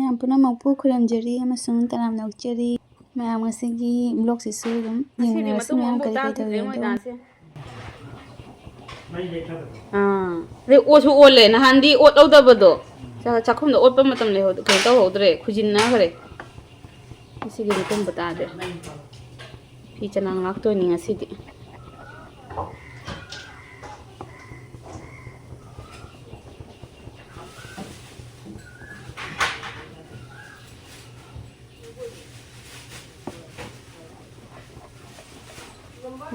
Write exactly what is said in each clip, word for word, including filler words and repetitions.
ꯃꯌꯥꯝ ꯄꯨꯝꯅꯃꯛꯄꯨ ꯈꯨꯔꯨꯝꯖꯔꯤ ꯑꯃꯁꯨꯡ ꯇꯔꯥꯝꯅ ꯑꯣꯛꯆꯔꯤ꯫ ꯃꯌꯥꯝ ꯉꯁꯤꯒꯤ vlogꯁꯤꯁꯨ ꯑꯗꯨꯝ ꯉꯁꯤꯗꯤ ꯌꯦꯡꯃꯤꯟꯅꯔꯁꯤ꯫ ꯃꯇꯨꯝ ꯃꯌꯥꯝ ꯑꯃꯕꯨ ꯀꯔꯤ ꯀꯔꯤ ꯇꯥꯈꯤꯗ꯭ꯔꯦ ꯇꯧꯔꯤꯅꯣ? ꯃꯣꯏꯗꯥꯁꯦ꯫ ꯑꯥ, ꯑꯗꯩ ꯑꯣꯠꯁꯨ ꯑꯣꯜꯂꯦ꯫ ꯅꯍꯥꯟꯗꯤ ꯑꯣꯠꯍꯧꯗꯕꯗꯣ, ꯆꯥ-, ꯆꯥꯛꯈꯨꯝꯗ ꯑꯣꯠꯄ ꯃꯇꯝ ꯂꯩꯍꯧꯗ-, ꯀꯩꯅꯣ ꯇꯧꯍꯧꯗ꯭ꯔꯦ, ꯈꯨꯖꯤꯟꯅꯈ꯭ꯔꯦ꯫ ꯉꯁꯤꯒꯤ ꯃꯇꯨꯝꯕꯨ ꯇꯥꯗ꯭ꯔꯦ꯫ ꯐꯤ ꯆꯅꯥꯡ ꯂꯥꯛꯇꯣꯏꯅꯤ ꯉꯁꯤꯗꯤ꯫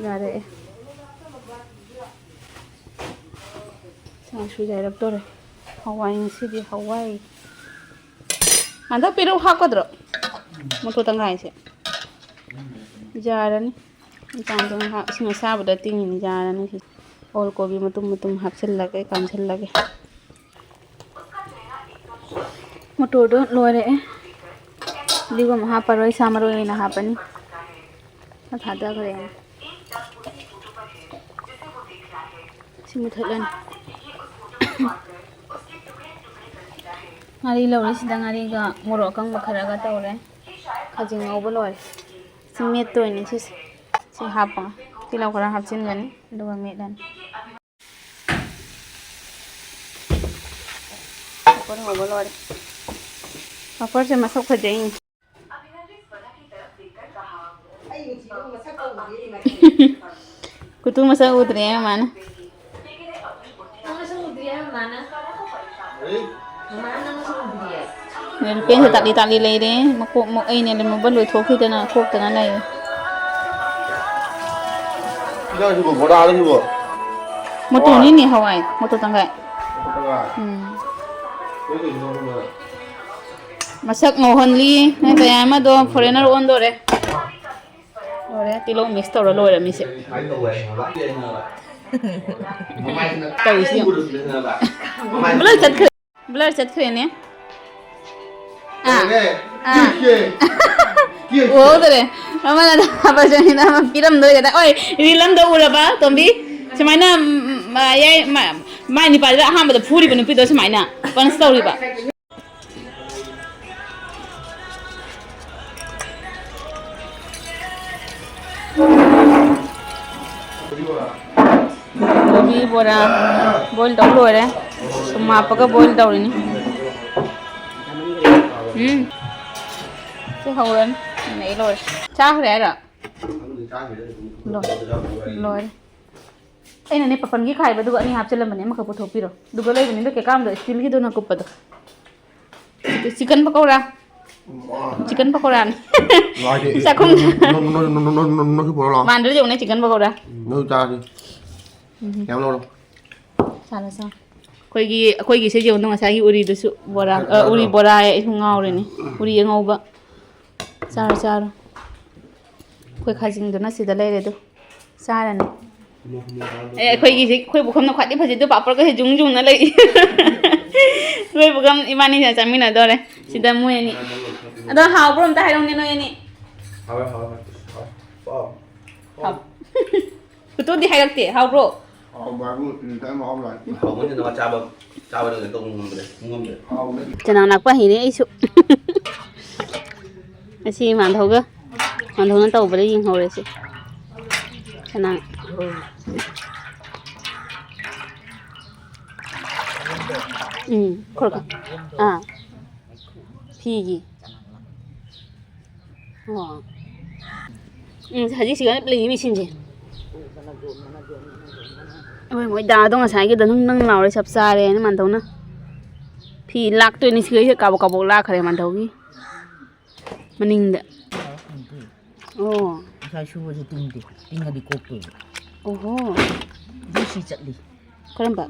ꯌꯥꯔꯛꯑꯦ꯫ ꯆꯥꯛꯁꯨ ꯌꯥꯏꯔꯛꯇꯣꯔꯦ꯫ ꯍꯋꯥꯏ ꯉꯁꯤꯗꯤ ꯍꯋꯥꯏ꯫ ꯍꯟꯗꯛ ꯄꯦꯔꯨꯛ ꯍꯥꯞꯀꯗ꯭ꯔꯣ? ꯃꯇꯣ ꯇꯪꯈꯥꯏꯁꯦ꯫ ꯌꯥꯔꯅꯤ꯫ ꯏꯟꯖꯥꯡꯗꯣ ꯉꯥꯏꯍꯥꯛ ꯏꯁꯤꯡ ꯑꯁꯥꯕꯗ ꯇꯤꯡꯉꯤꯅꯤ, ꯌꯥꯔꯅꯤ ꯁꯤ꯫ ꯑꯣꯜ ꯀꯣꯕꯤ ꯃꯇꯨꯝ ꯃꯇꯨꯝ ꯍꯥꯞꯆꯤꯜꯂꯒꯦ, ꯀꯥꯝꯁꯤꯜꯂꯒꯦ꯫ ꯃꯇꯣꯔꯗꯣ ꯂꯣꯏꯔꯛꯑꯦ꯫ ꯐꯗꯤꯒꯣꯝ ꯍꯥꯞꯄꯔꯣꯏ, ꯁꯥ ꯃꯔꯣꯏ ꯑꯣꯏꯅ ꯍꯥꯞꯄꯅꯤ꯫ ꯊꯥꯗꯈ꯭ꯔꯦ꯫ ꯁꯤ ꯃꯨꯊꯠꯂꯅꯤ꯫ ꯉꯥꯔꯤ ꯂꯧꯔꯦ, ꯁꯤꯗ ꯉꯥꯔꯤꯒ ꯃꯣꯔꯣꯛ ꯑꯀꯪꯕ ꯈꯔꯒ ꯇꯧꯔꯦ꯫ ꯈꯥꯖꯤꯡ ꯉꯧꯕ ꯂꯣꯏꯔꯦ꯫ ꯁꯤ ꯃꯦꯠꯇꯣꯏꯅꯦ ꯁꯤꯁꯦ꯫ ꯁꯤ ꯍꯥꯞꯄꯒ ꯇꯤꯜꯍꯧ ꯈꯔ ꯍꯥꯞꯆꯤꯟꯒꯅꯤ, ꯑꯗꯨꯒ ꯃꯦꯠꯂꯅꯤ꯫ ꯄꯥꯐꯣꯔ ꯍꯧꯕ ꯂꯣꯏꯔꯦ꯫ ꯄꯥꯐꯣꯔꯁꯦ ꯃꯁꯛ ꯐꯖꯩꯅꯦ꯫ ꯀꯨꯇꯨ ꯃꯁꯛ ꯎꯗ꯭ꯔꯦ ꯃꯃꯥꯅ꯫ ꯅꯪ ꯃꯁꯛ ꯎꯗ꯭ꯔꯤ ꯍꯥꯏꯕ ꯃꯃꯥꯅ? ꯃꯃꯥꯅ ꯅꯪ ꯃꯁꯛ ꯎꯗ꯭ꯔꯤꯌꯦ? ꯅꯦꯜ ꯄꯦꯟꯁꯦ ꯇꯥꯛꯂꯤ ꯇꯥꯛꯂꯤ ꯂꯩꯔꯦ꯫ ꯃꯀꯣꯛ ꯃꯣꯛ ꯑꯩꯅ ꯂꯨꯝꯃꯨꯕ ꯂꯣꯏꯊꯣꯛꯈꯤꯗꯅ ꯈꯣꯛꯇꯅ ꯂꯩꯔꯦ꯫ ꯏꯟꯖꯥꯡꯁꯤꯕꯨ ꯕꯣꯔꯥꯔꯣ ꯁꯤꯕꯨ? ꯃꯣꯇꯣꯔꯅꯤꯅꯦ, ꯍꯋꯥꯏ ꯃꯣꯇꯣꯔ ꯇꯪꯈꯥꯏ꯫ ꯃꯣꯇꯣꯔ ꯇꯪꯈꯥꯏ? ꯎꯝ꯫ ꯀꯩꯅꯣ ꯇꯧꯔꯤꯁꯤꯅ ꯈꯪꯗꯦ꯫ ꯃꯁꯛ ꯉꯧꯍꯜꯂꯤ꯫ ꯅꯣꯏ ꯀꯌꯥ ꯑꯃꯗꯣ foreigner ꯑꯣꯟꯗꯣꯔꯦ꯫ ꯂꯣꯏꯔꯦ, ꯇꯤꯜꯍꯧ mix ꯇꯧꯔ ꯂꯣꯏꯔꯝꯃꯤꯁꯦ꯫ ꯇꯧꯔꯤꯁꯤ ꯌꯦꯡꯉꯨ꯫ Blur ꯆꯠꯈ꯭ꯔꯦ꯫ Blur ꯆꯠꯈ꯭ꯔꯦꯅꯦ꯫ ꯑꯥ꯫ ꯑꯥ꯫ ꯎꯍꯧꯗꯔꯦ꯫ ꯃꯃꯥꯅ ꯑꯃ ꯄꯤꯔꯝꯗꯣꯏꯒꯗ꯫ ꯑꯣꯏ, reel ꯑꯝꯗ ꯎꯔꯕ, ꯇꯣꯝꯕꯤ? ꯁꯨꯃꯥꯏꯅ, ꯎꯝ, ꯎꯝ, ꯃꯌꯥꯏ, ꯃ-, ꯃꯥꯏ ꯅꯨꯄꯥꯁꯤꯗ ꯑꯍꯥꯟꯕꯗ ꯐꯨꯔꯤꯕ ꯅꯨꯄꯤꯗꯣ ꯁꯨꯃꯥꯏꯅ punch ꯇꯧꯔꯤꯕ꯫ ꯃꯤ ꯕꯣꯔꯥ boil ꯇꯧ ꯂꯣꯏꯔꯦ꯫ ꯊꯨꯝ ꯍꯥꯞꯄꯒ boil ꯇꯧꯔꯤꯅꯤ꯫ ꯎꯝ꯫ ꯁꯤ ꯍꯧꯔꯅꯤ꯫ ꯅꯩ ꯂꯣꯏꯔꯦ꯫ ꯆꯥꯈ꯭ꯔꯦ ꯍꯥꯏꯔꯣ? ꯂꯣꯏ-, ꯂꯣꯏꯔꯦ꯫ ꯑꯩꯅꯅꯦ ꯄꯥꯄꯟꯒꯤ ꯈꯥꯏꯕꯗꯨꯒ ꯑꯅꯤ ꯍꯥꯞꯆꯤꯜꯂꯝꯕꯅꯦ, ꯑꯃꯈꯛ ꯄꯨꯊꯣꯛꯄꯤꯔꯣ꯫ ꯑꯗꯨꯒ ꯂꯩꯕꯅꯤꯗ ꯀꯦꯀꯥꯝꯗꯣ, steelꯒꯤꯗꯨꯅ ꯀꯨꯞꯄꯗꯣ꯫ Chicken ꯄꯀꯧꯔꯥ꯫ Chicken ꯄꯀꯧꯔꯥꯅꯤ꯫ ꯆꯥꯛꯈꯨꯝꯗ꯫ ꯅꯣꯏ, ꯅꯣꯏ, ꯅꯣꯏ, ꯅꯣꯏ, ꯅꯣꯏ, ꯅꯣꯏ, ꯅꯣꯏ, ꯅꯣꯏ, ꯄꯨꯔꯛꯑꯣ ꯂꯥꯛꯑꯣ꯫ ꯃꯥꯟꯗ꯭ꯔꯗꯤ ꯌꯦꯡꯉꯨꯅꯦ chicken ꯄꯀꯧꯔꯥ꯫ ꯅꯣꯏ ꯆꯥꯁꯤ꯫ ꯎꯝ꯫ ꯌꯥꯝ ꯂꯧꯔꯣ꯫ ꯆꯥꯔꯣ, ꯆꯥꯔꯣ꯫ ꯑꯩꯈꯣꯏꯒꯤ, ꯑꯩꯈꯣꯏꯒꯤꯁꯦ ꯌꯦꯡꯉꯨꯅꯦ, ꯉꯁꯥꯏꯒꯤ ꯎꯔꯤꯗꯨꯁꯨ ꯕꯣꯔꯥ, ꯑ, ꯎꯔꯤ ꯕꯣꯔꯥ ꯍꯥꯏꯌꯦ, ꯑꯩꯁꯨ ꯉꯥꯎꯔꯦꯅꯦ꯫ ꯎꯔꯤ ꯑꯉꯧꯕ꯫ ꯆꯥꯔꯣ, ꯆꯥꯔꯣ꯫ ꯑꯩꯈꯣꯏ ꯈꯥꯖꯤꯡꯗꯨꯅ ꯁꯤꯗ ꯂꯩꯔꯦ ꯑꯗꯨ꯫ ꯆꯥꯔꯅꯤ꯫ ꯑꯦ, ꯑꯩꯈꯣꯏꯒꯤꯁꯦ, ꯑꯩꯈꯣꯏ ꯄꯨꯈꯝꯅ ꯈ꯭ꯋꯥꯏꯗꯩ ꯐꯖꯩꯗꯣ, ꯄꯥꯄꯔꯒꯁꯦ ꯖꯨꯡ ꯖꯨꯡꯅ ꯂꯩ꯫ ꯑꯩꯈꯣꯏ ꯄꯨꯈꯝ ꯏꯕꯥꯅꯤꯁꯤꯅ ꯆꯥꯃꯤꯟꯅꯗꯣꯔꯦ꯫ ꯁꯤꯗ ꯃꯣꯏ ꯑꯅꯤ꯫ ꯑꯗꯣ ꯍꯥꯎꯕ꯭ꯔꯣ ꯑꯝꯇ ꯍꯥꯏꯔꯛꯎꯅꯦ ꯅꯣꯏ ꯑꯅꯤ꯫ ꯍꯥꯎꯋꯦ, ꯍꯥꯎꯋꯦ, ꯍꯥꯎꯋꯦ꯫ ꯍꯥꯎ-, ꯐꯣꯇꯣꯗꯤ ꯍꯥꯏꯔꯛꯇꯦ, ꯍꯥꯎꯕ꯭ꯔꯣ? ꯍꯥꯎꯕ ꯍꯥꯏꯕꯨ ꯅꯨꯃꯤꯠ ꯑꯃ ꯍꯥꯎꯕ ꯂꯥꯛꯑꯦ꯫ ꯍꯥꯎꯕꯅꯤꯅ ꯆꯥꯕ, ꯆꯥꯕꯗ ꯀꯩꯅꯣ ꯇꯧꯕ ꯉꯝꯗ꯭ꯔꯦ, ꯉꯝꯗ꯭ꯔꯦ꯫ ꯍꯥꯎꯕꯅꯦ꯫ ꯆꯅꯥꯡ ꯂꯥꯛꯄ ꯍꯩꯅꯦ ꯑꯩꯁꯨ꯫ ꯉꯁꯤ ꯃꯥꯟꯙꯧꯒ, ꯃꯥꯟꯙꯧꯅ ꯇꯧꯕꯗ ꯌꯦꯡꯍꯧꯔꯁꯤ꯫ ꯆꯅꯥꯡ꯫ ꯎꯝ, ꯈꯣꯔꯛꯀꯦ꯫ ꯑꯥ꯫ ꯐꯤꯒꯤ꯫ ꯑꯣ꯫ ꯎꯝ, ꯍꯧꯖꯤꯛ ꯁꯤꯒ ꯂꯩꯔꯤ ꯃꯦꯆꯤꯟꯁꯦ꯫ ꯍꯣꯏ, ꯃꯣꯏ ꯗꯥꯗꯣ ꯉꯁꯥꯏꯒꯤꯗꯣ ꯅꯪ ꯅꯪ ꯂꯥꯎꯔꯦ, ꯆꯞ ꯆꯥꯔꯦꯅ ꯃꯥꯟꯗꯧꯅ꯫ ꯐꯤ ꯂꯥꯛꯇꯣꯏꯅꯤ ꯁꯤꯒ ꯀꯥꯕꯣꯛ ꯀꯥꯕꯣꯛ ꯂꯥꯛꯈ꯭ꯔꯦ ꯃꯥꯟꯗꯧꯒꯤ ꯃꯅꯤꯡꯗ꯫ ꯑꯣ꯫ ꯉꯁꯥꯏ ꯁꯨꯕꯁꯦ ꯇꯤꯡꯗꯦ꯫ ꯇꯤꯡꯉꯗꯤ ꯀꯣꯛꯇꯣꯏꯅꯤ꯫ ꯑꯣꯍꯣ꯫ ꯑꯗꯨ ꯁꯤ ꯆꯠꯂꯤ꯫ ꯀꯔꯝꯕ?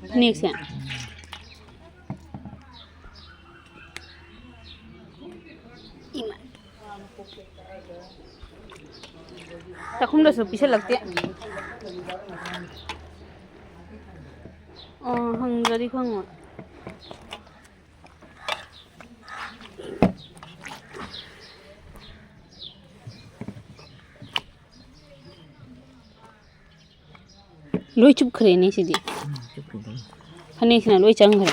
ꯐꯅꯦꯛꯁꯦ? ꯏꯃꯥ꯫ ꯆꯥꯛꯈꯨꯝꯗꯁꯨ ꯄꯤꯁꯜꯂꯛꯇꯦ꯫ ꯑꯣ, ꯍꯪꯗ꯭ꯔꯗꯤ ꯈꯪꯉꯣꯏ꯫ ꯂꯣꯏ ꯆꯨꯞꯈ꯭ꯔꯦꯅꯦ ꯁꯤꯗꯤ꯫ ꯎꯝ, ꯆꯨꯞꯈꯤꯗꯣꯏꯅꯤ꯫ ꯐꯅꯦꯛꯁꯤꯅ ꯂꯣꯏ ꯆꯪꯈ꯭ꯔꯦ꯫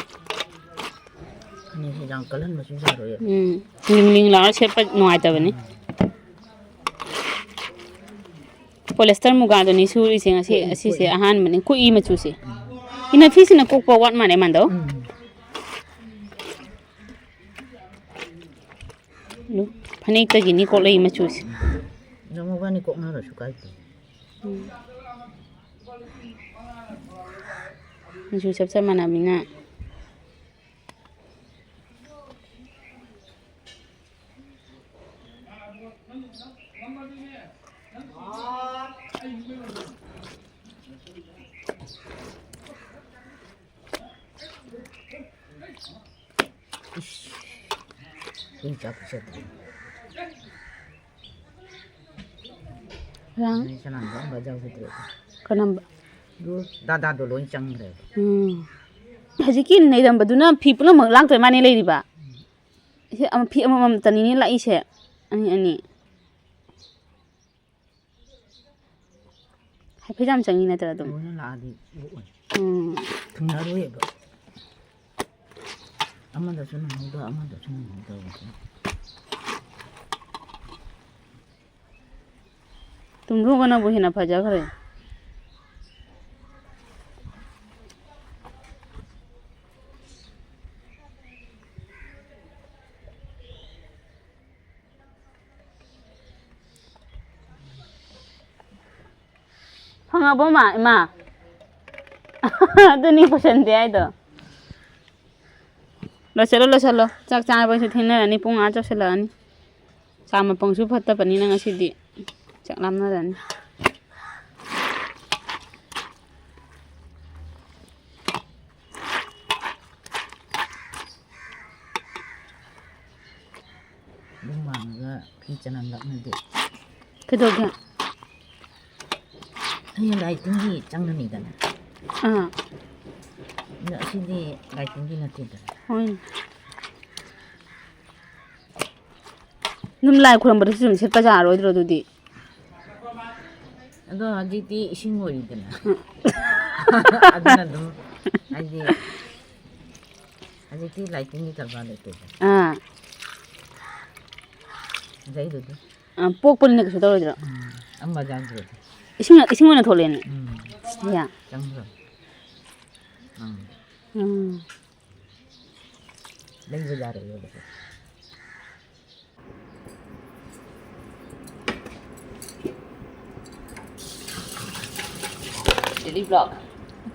ꯐꯅꯦꯛꯁꯦ ꯌꯥꯝ ꯀꯜꯍꯟꯕꯁꯨ ꯌꯥꯔꯣꯏꯌꯦ꯫ ꯎꯝ, ꯂꯤꯡ ꯂꯤꯡ ꯂꯥꯎꯔ ꯁꯦꯠꯄ ꯅꯨꯡꯉꯥꯏꯇꯕꯅꯤ꯫ ꯎꯝ꯫ ꯄꯣꯂꯤꯁꯇꯔ ꯃꯨꯒꯥꯗꯨꯅꯤ ꯁꯨꯔꯤꯁꯦ ꯉꯁꯤ꯫ ꯀꯣꯛꯏ, ꯑꯁꯤꯁꯦ ꯀꯣꯛꯏ꯫ ꯑꯍꯥꯟꯕꯅꯤ꯫ ꯀꯣꯛꯏ ꯃꯆꯨꯁꯦ꯫ ꯎꯝ꯫ ꯏꯅꯐꯤꯁꯤꯅ ꯀꯣꯛꯄ ꯋꯥꯠ ꯃꯥꯜꯂꯦ ꯃꯥꯟꯗꯣ꯫ ꯎꯝ꯫ ꯐꯅꯦꯛꯇꯒꯤꯅꯤ ꯀꯣꯛꯂꯛꯏ ꯃꯆꯨꯁꯦ꯫ ꯅꯪ ꯃꯕꯥꯅꯤ ꯀꯣꯛꯅꯔꯁꯨ ꯀꯥꯏꯗꯦ꯫ ꯎꯝ꯫ ꯃꯆꯨ ꯆꯞ ꯆꯞ ꯃꯥꯟꯅꯕꯅꯤꯅ꯫ ꯏꯁ꯫ ꯑꯩ ꯆꯥꯛ ꯄꯤꯖꯗ꯭ꯔꯦ꯫ ꯔꯥꯡ꯫ ꯑꯩ ꯆꯅꯥꯝꯁꯨ ꯑꯝꯕ ꯌꯥꯎꯖꯗ꯭ꯔꯦ꯫ ꯀꯔꯝꯕ? ꯑꯗꯨ ꯗꯥꯗꯥꯗꯣ ꯂꯣꯏ ꯆꯪꯈ꯭ꯔꯦꯕ꯫ ꯎꯝ꯫ ꯍꯧꯖꯤꯛꯀꯤ ꯂꯩꯔꯝꯕꯗꯨꯅ ꯐꯤ ꯄꯨꯝꯅꯃꯛ ꯂꯥꯡꯇꯣꯏ ꯃꯥꯅꯤ ꯂꯩꯔꯤꯕ? ꯁꯤ ꯑꯃ, ꯐꯤ ꯑꯃꯃꯝꯇꯅꯤꯅꯦ ꯂꯥꯛꯏꯁꯦ꯫ ꯑꯅꯤ, ꯑꯅꯤ꯫ ꯍꯥꯏꯐꯦꯠ ꯌꯥꯝ ꯆꯪꯉꯤ ꯅꯠꯇ꯭ꯔꯥ ꯑꯗꯨꯝ? ꯂꯣꯏꯅ ꯂꯥꯛꯑꯗꯤ ꯂꯣꯛꯑꯣꯏ꯫ ꯎꯝ꯫ ꯊꯨꯡꯅꯔꯣꯏꯕ꯫ ꯑꯃꯗꯁꯨ ꯅꯪꯍꯧꯗ, ꯑꯃꯗꯁꯨ ꯅꯪꯍꯧꯗꯕ꯫ ꯇꯨꯝꯊꯣꯛꯄꯅꯕꯨ ꯍꯦꯟꯅ ꯐꯖꯈ꯭ꯔꯦ꯫ ꯐꯪꯉꯕꯣ ꯃꯥ, ꯏꯃꯥ? ꯑꯗꯨꯅꯤ ꯄꯨꯁꯟꯗꯦ ꯍꯥꯏꯗꯣ꯫ ꯂꯣꯏꯁꯜꯂꯣ, ꯂꯣꯏꯁꯜꯂꯣ꯫ ꯆꯥꯛ ꯆꯥꯕꯁꯨ ꯊꯦꯡꯅꯔꯅꯤ, ꯄꯨꯡ ꯑꯥ ꯆꯧꯁꯤꯜꯂꯛꯑꯅꯤ꯫ ꯆꯥ ꯃꯄꯪꯁꯨ ꯐꯠꯇꯕꯅꯤꯅ ꯉꯁꯤꯗꯤ ꯆꯥꯛ ꯂꯥꯝꯅꯔꯅꯤ꯫ ꯑꯗꯨꯝ ꯃꯥꯡꯉꯒ ꯐꯤ ꯆꯅꯝ ꯂꯥꯛꯅꯗꯦ꯫ ꯀꯩꯗꯧꯒꯦ? ꯍꯌꯦꯡ ꯂꯥꯏ ꯇꯤꯟꯒꯤ ꯆꯪꯒꯅꯤꯗꯅ꯫ ꯑꯥ꯫ ꯑꯗꯣ ꯑꯁꯤꯗꯤ ꯂꯥꯏ ꯇꯤꯟꯒꯤ ꯅꯠꯇꯦꯗꯅ꯫ ꯍꯣꯏꯅꯦ꯫ ꯑꯗꯨꯝ ꯂꯥꯏ ꯈꯨꯔꯝꯕꯗꯁꯨ ꯑꯗꯨꯝ ꯁꯦꯠꯄ ꯌꯥꯔꯣꯏꯗ꯭ꯔꯣ ꯑꯗꯨꯗꯤ? ꯑꯗꯣ ꯍꯧꯖꯤꯛꯇꯤ ꯏꯁꯤꯡ ꯑꯣꯏꯔꯤꯗꯅ꯫ ꯎꯝ꯫ ꯑꯗꯨꯅ ꯑꯗꯨꯝ, ꯍꯥꯏꯗꯤ, ꯍꯧꯖꯤꯛꯇꯤ ꯂꯥꯏ ꯇꯤꯟꯒꯤ ꯀꯔꯕꯥꯔ ꯂꯩꯇꯦꯗꯅ꯫ ꯑꯥ꯫ ꯐꯖꯩꯗꯨꯗꯤ꯫ ꯑꯥ, ꯄꯣꯛꯄꯅꯤꯅ ꯀꯩꯁꯨ ꯇꯧꯔꯣꯏꯗ꯭ꯔꯣ? ꯎꯝ꯫ ꯃꯖꯥꯟꯗꯨꯗꯤ꯫ ꯏꯁꯤꯡ, ꯏꯁꯤꯡ ꯑꯣꯏꯅ ꯊꯣꯛꯂꯛꯑꯦꯅꯦ꯫ ꯎꯝ꯫ ꯌꯥ꯫ ꯆꯪꯈ꯭ꯔꯕ? ꯎꯝ꯫ ꯎꯝ꯫ ꯂꯩꯕ ꯌꯥꯔꯦ, ꯂꯩꯕ꯫ Daily vlog꯫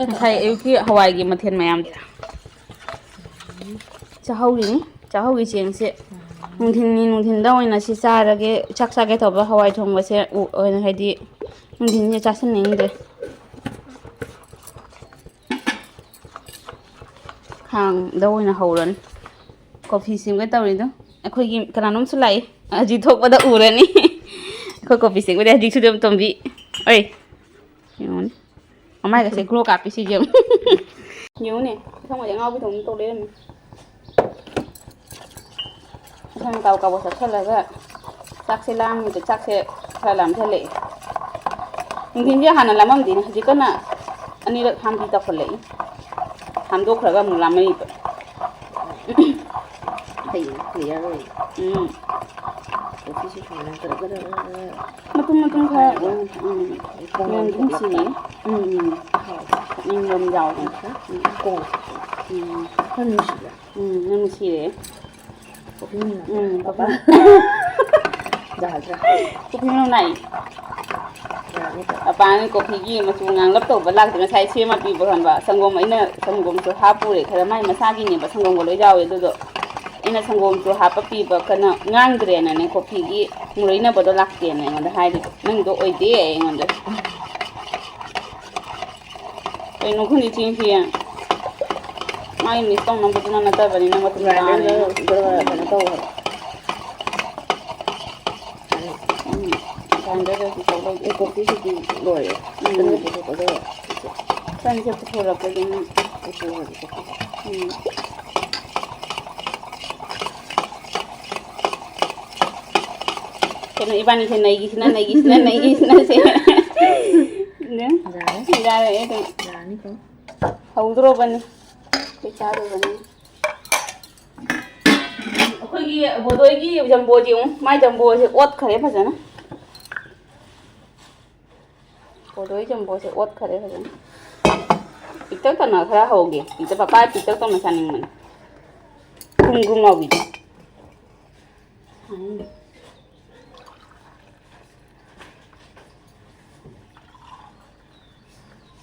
ꯉꯁꯥꯏ ꯑꯌꯨꯛꯀꯤ ꯍꯋꯥꯏꯒꯤ ꯃꯊꯦꯜ ꯃꯌꯥꯝꯁꯦ ꯆꯥꯍꯧꯔꯤꯅꯤ꯫ ꯆꯥꯍꯧꯔꯤ ꯆꯦꯡꯁꯦ ꯅꯨꯡꯊꯤꯟꯒꯤ, ꯅꯨꯡꯊꯤꯟꯗ ꯑꯣꯏꯅ ꯁꯤ ꯆꯥꯔꯒꯦ, ꯆꯥꯛ ꯆꯥꯒꯦ ꯇꯧꯕ ꯍꯋꯥꯏ ꯊꯣꯡꯕꯁꯦ ꯎ-, ꯑꯣꯏꯅ ꯍꯥꯏꯗꯤ ꯅꯨꯡꯊꯤꯟꯁꯦ ꯆꯥꯁꯤꯟꯅꯤꯡꯗ꯭ꯔꯦ꯫ ꯈꯥꯡꯗ ꯑꯣꯏꯅ ꯍꯧꯔꯅꯤ꯫ ꯀꯣꯐꯤ ꯁꯦꯝꯒꯦ ꯇꯧꯔꯤꯗꯣ꯫ ꯑꯩꯈꯣꯏꯒꯤ ꯀꯅꯥꯅꯣꯝꯁꯨ ꯂꯥꯛꯏ꯫ ꯍꯧꯖꯤꯛ ꯊꯣꯛꯄꯗ ꯎꯔꯅꯤ꯫ ꯑꯩꯈꯣꯏ ꯀꯣꯐꯤ ꯁꯦꯝꯕꯗꯤ ꯍꯧꯖꯤꯛꯁꯨ ꯑꯗꯨꯝ ꯇꯣꯝꯕꯤ꯫ ꯑꯣꯏ꯫ ꯌꯦꯡꯉꯨꯅꯦ꯫ ꯃꯃꯥꯏꯒꯁꯦ ꯒ꯭ꯂꯣ ꯀꯥꯞꯄꯤ ꯁꯤꯁꯦ ꯌꯦꯡꯉꯨ꯫ ꯌꯦꯡꯉꯨꯅꯦ꯫ ꯏꯊꯪ ꯃꯣꯏꯗꯤ ꯑꯉꯥꯎꯕꯤꯗꯧꯅ ꯇꯧ ꯂꯩꯔꯝꯃꯦ꯫ ꯏꯟꯁꯥꯡ ꯀꯥꯕꯛ ꯀꯥꯕꯛ ꯆꯥꯁꯤꯜꯂꯒ ꯆꯥꯛꯁꯦ ꯂꯥꯝꯃꯤꯗ ꯆꯥꯛꯁꯦ ꯈꯔ ꯂꯥꯝꯊꯠꯂꯛꯑꯦ꯫ ꯅꯨꯡꯊꯤꯟꯁꯦ ꯍꯥꯟꯅ ꯂꯥꯝꯃꯝꯗꯦꯅꯦ, ꯍꯧꯖꯤꯛꯀꯅ ꯑꯅꯤꯔꯛ ꯍꯥꯝꯕꯤ ꯇꯧꯈꯠꯂꯛꯏ꯫ ꯍꯥꯝꯗꯣꯛꯈ꯭ꯔꯒ ꯑꯃꯨꯛ ꯂꯥꯝꯃꯛꯏꯕ꯫ ꯐꯩꯌꯦ, clear ꯑꯣꯏꯌꯦ꯫ ꯎꯝ꯫ ꯀꯣꯐꯤꯁꯦ ꯁꯨꯃꯥꯏꯅ ꯒꯔ ꯒꯔ ꯒꯔ ꯒꯔ ꯃꯇꯨꯝ ꯃꯇꯨꯝ ꯈꯔ, ꯍꯥꯏꯔꯒ ꯎꯝ, ꯎꯝ꯫ ꯈꯣꯡ ꯃꯅꯝꯗꯤ ꯍꯥꯝꯗꯣꯛꯂꯛꯄ꯫ ꯅꯨꯡꯁꯤꯌꯦ꯫ ꯎꯝ, ꯎꯝ꯫ ꯍꯥꯎ꯫ ꯊꯛꯅꯤꯡꯕ ꯑꯃ ꯌꯥꯎꯔꯦ꯫ ꯎꯝ꯫ ꯎꯝ꯫ ꯈꯔ ꯅꯨꯡꯁꯤꯕ꯭ꯔꯥ? ꯎꯝ, ꯅꯪ ꯅꯨꯡꯁꯤꯔꯦ꯫ ꯀꯣꯐꯤ ꯃꯅꯝ ꯎꯝ, ꯂꯥꯛꯄ꯭ꯔꯥ? ꯀꯣꯐꯤ꯫ ꯌꯥꯗ꯭ꯔꯥ? ꯀꯣꯐꯤ ꯃꯅꯝ ꯂꯥꯛꯏ꯫ ꯌꯥꯅꯤꯗ꯫ ꯃꯄꯥꯟꯒꯤ ꯀꯣꯐꯤꯒꯤ ꯃꯆꯨ ꯉꯥꯡꯂꯞ ꯇꯧꯕ ꯂꯥꯛꯇꯦ꯫ ꯉꯁꯥꯏ ꯁꯦꯝꯃ ꯄꯤꯕ ꯈꯟꯕ꯫ ꯁꯪꯒꯣꯝ ꯑꯩꯅ ꯁꯪꯒꯣꯝꯁꯨ ꯍꯥꯞꯄꯨꯔꯦ꯫ ꯈꯔ ꯃꯥꯏ ꯃꯁꯥꯒꯤꯅꯦꯕ꯫ ꯁꯪꯒꯣꯝꯒ ꯂꯣꯏ ꯌꯥꯎꯋꯦ꯫ ꯑꯗꯨꯗꯣ ꯑꯩꯅ ꯁꯪꯒꯣꯝꯁꯨ ꯍꯥꯞꯄ ꯄꯤꯕ꯫ ꯀꯩꯅꯣ ꯉꯥꯡꯗ꯭ꯔꯦꯅꯅꯦ ꯀꯣꯐꯤꯒꯤ ꯃꯨꯔꯩꯅꯕꯗꯣ ꯂꯥꯛꯇꯦꯅ ꯑꯩꯉꯣꯟꯗ ꯍꯥꯏꯔꯤꯕ꯫ ꯅꯪꯗꯣ ꯑꯣꯏꯗꯦ ꯑꯩꯉꯣꯟꯗ꯫ ꯀꯩꯅꯣ ꯈꯪꯗꯦ ꯆꯦꯡꯁꯤ꯫ ꯃꯥꯏ ꯃꯤꯁ ꯇꯧꯅꯕꯗꯨꯅ ꯅꯠꯇꯕꯅꯤꯅ ꯃꯇꯨꯝ ꯒ꯭ꯔꯥꯏꯟꯗꯔꯗ ꯇꯥꯔꯦꯅ꯫ ꯒ꯭ꯔ ꯒ꯭ꯔ ꯀꯩꯅꯣ ꯇꯧ ꯍꯥꯏꯕ꯫ ꯎꯝ, ꯒ꯭ꯔꯥꯏꯟꯗꯔꯗꯁꯨ ꯇꯧ ꯂꯩ꯫ ꯑꯦ, ꯀꯣꯐꯤꯁꯤꯗꯤ ꯂꯣꯏꯔꯦ꯫ ꯎꯝ꯫ ꯆꯟꯁꯦ ꯄꯨꯊꯣꯛꯀꯗꯧꯔꯦ꯫ ꯆꯟꯁꯦ ꯄꯨꯊꯣꯔꯛꯄꯒꯤꯅꯤ꯫ ꯄꯨꯊꯣꯛꯑꯒꯦ ꯀꯣꯐꯤꯁꯦ꯫ ꯎꯝ꯫ ꯀꯩꯅꯣ, ꯏꯕꯥꯅꯤꯁꯦ ꯅꯩꯒꯤꯁꯤꯅ, ꯅꯩꯒꯤꯁꯤꯅ, ꯅꯩꯒꯤꯁꯤꯅ ꯁꯦ꯫ ꯌꯥꯔꯦ꯫ ꯌꯥꯔꯦ ꯑꯗꯨꯝ꯫ ꯌꯥꯔꯅꯤ ꯑꯗꯨꯝ꯫ ꯍꯧꯗ꯭ꯔꯣꯕꯅꯤ꯫ ꯑꯩꯈꯣꯏ ꯆꯥꯗꯧꯕꯅꯤ꯫ ꯑꯩꯈꯣꯏꯒꯤ ꯕꯣꯗꯣꯏꯒꯤ ꯖꯝꯕꯣꯁꯦ ꯌꯦꯡꯉꯨ꯫ ꯃꯥꯏ ꯖꯝꯕꯣꯁꯦ ꯑꯣꯠꯈ꯭ꯔꯦ ꯐꯖꯅ꯫ ꯄꯣꯗꯣꯏ ꯆꯝꯐꯨꯠꯁꯦ ꯑꯣꯠꯈꯔꯦ ꯐꯖꯅ꯫ ꯄꯤꯛꯇꯛ ꯇꯧꯅ ꯈꯔ ꯍꯧꯒꯦ꯫ ꯄꯤꯛꯇꯛ, ꯄꯄꯥ ꯄꯤꯛꯇꯛ ꯇꯧꯅ ꯆꯥꯅꯤꯡꯕꯅꯦ꯫ ꯀꯨꯝ ꯀꯨꯝ ꯂꯥꯎꯕꯤꯗꯣ꯫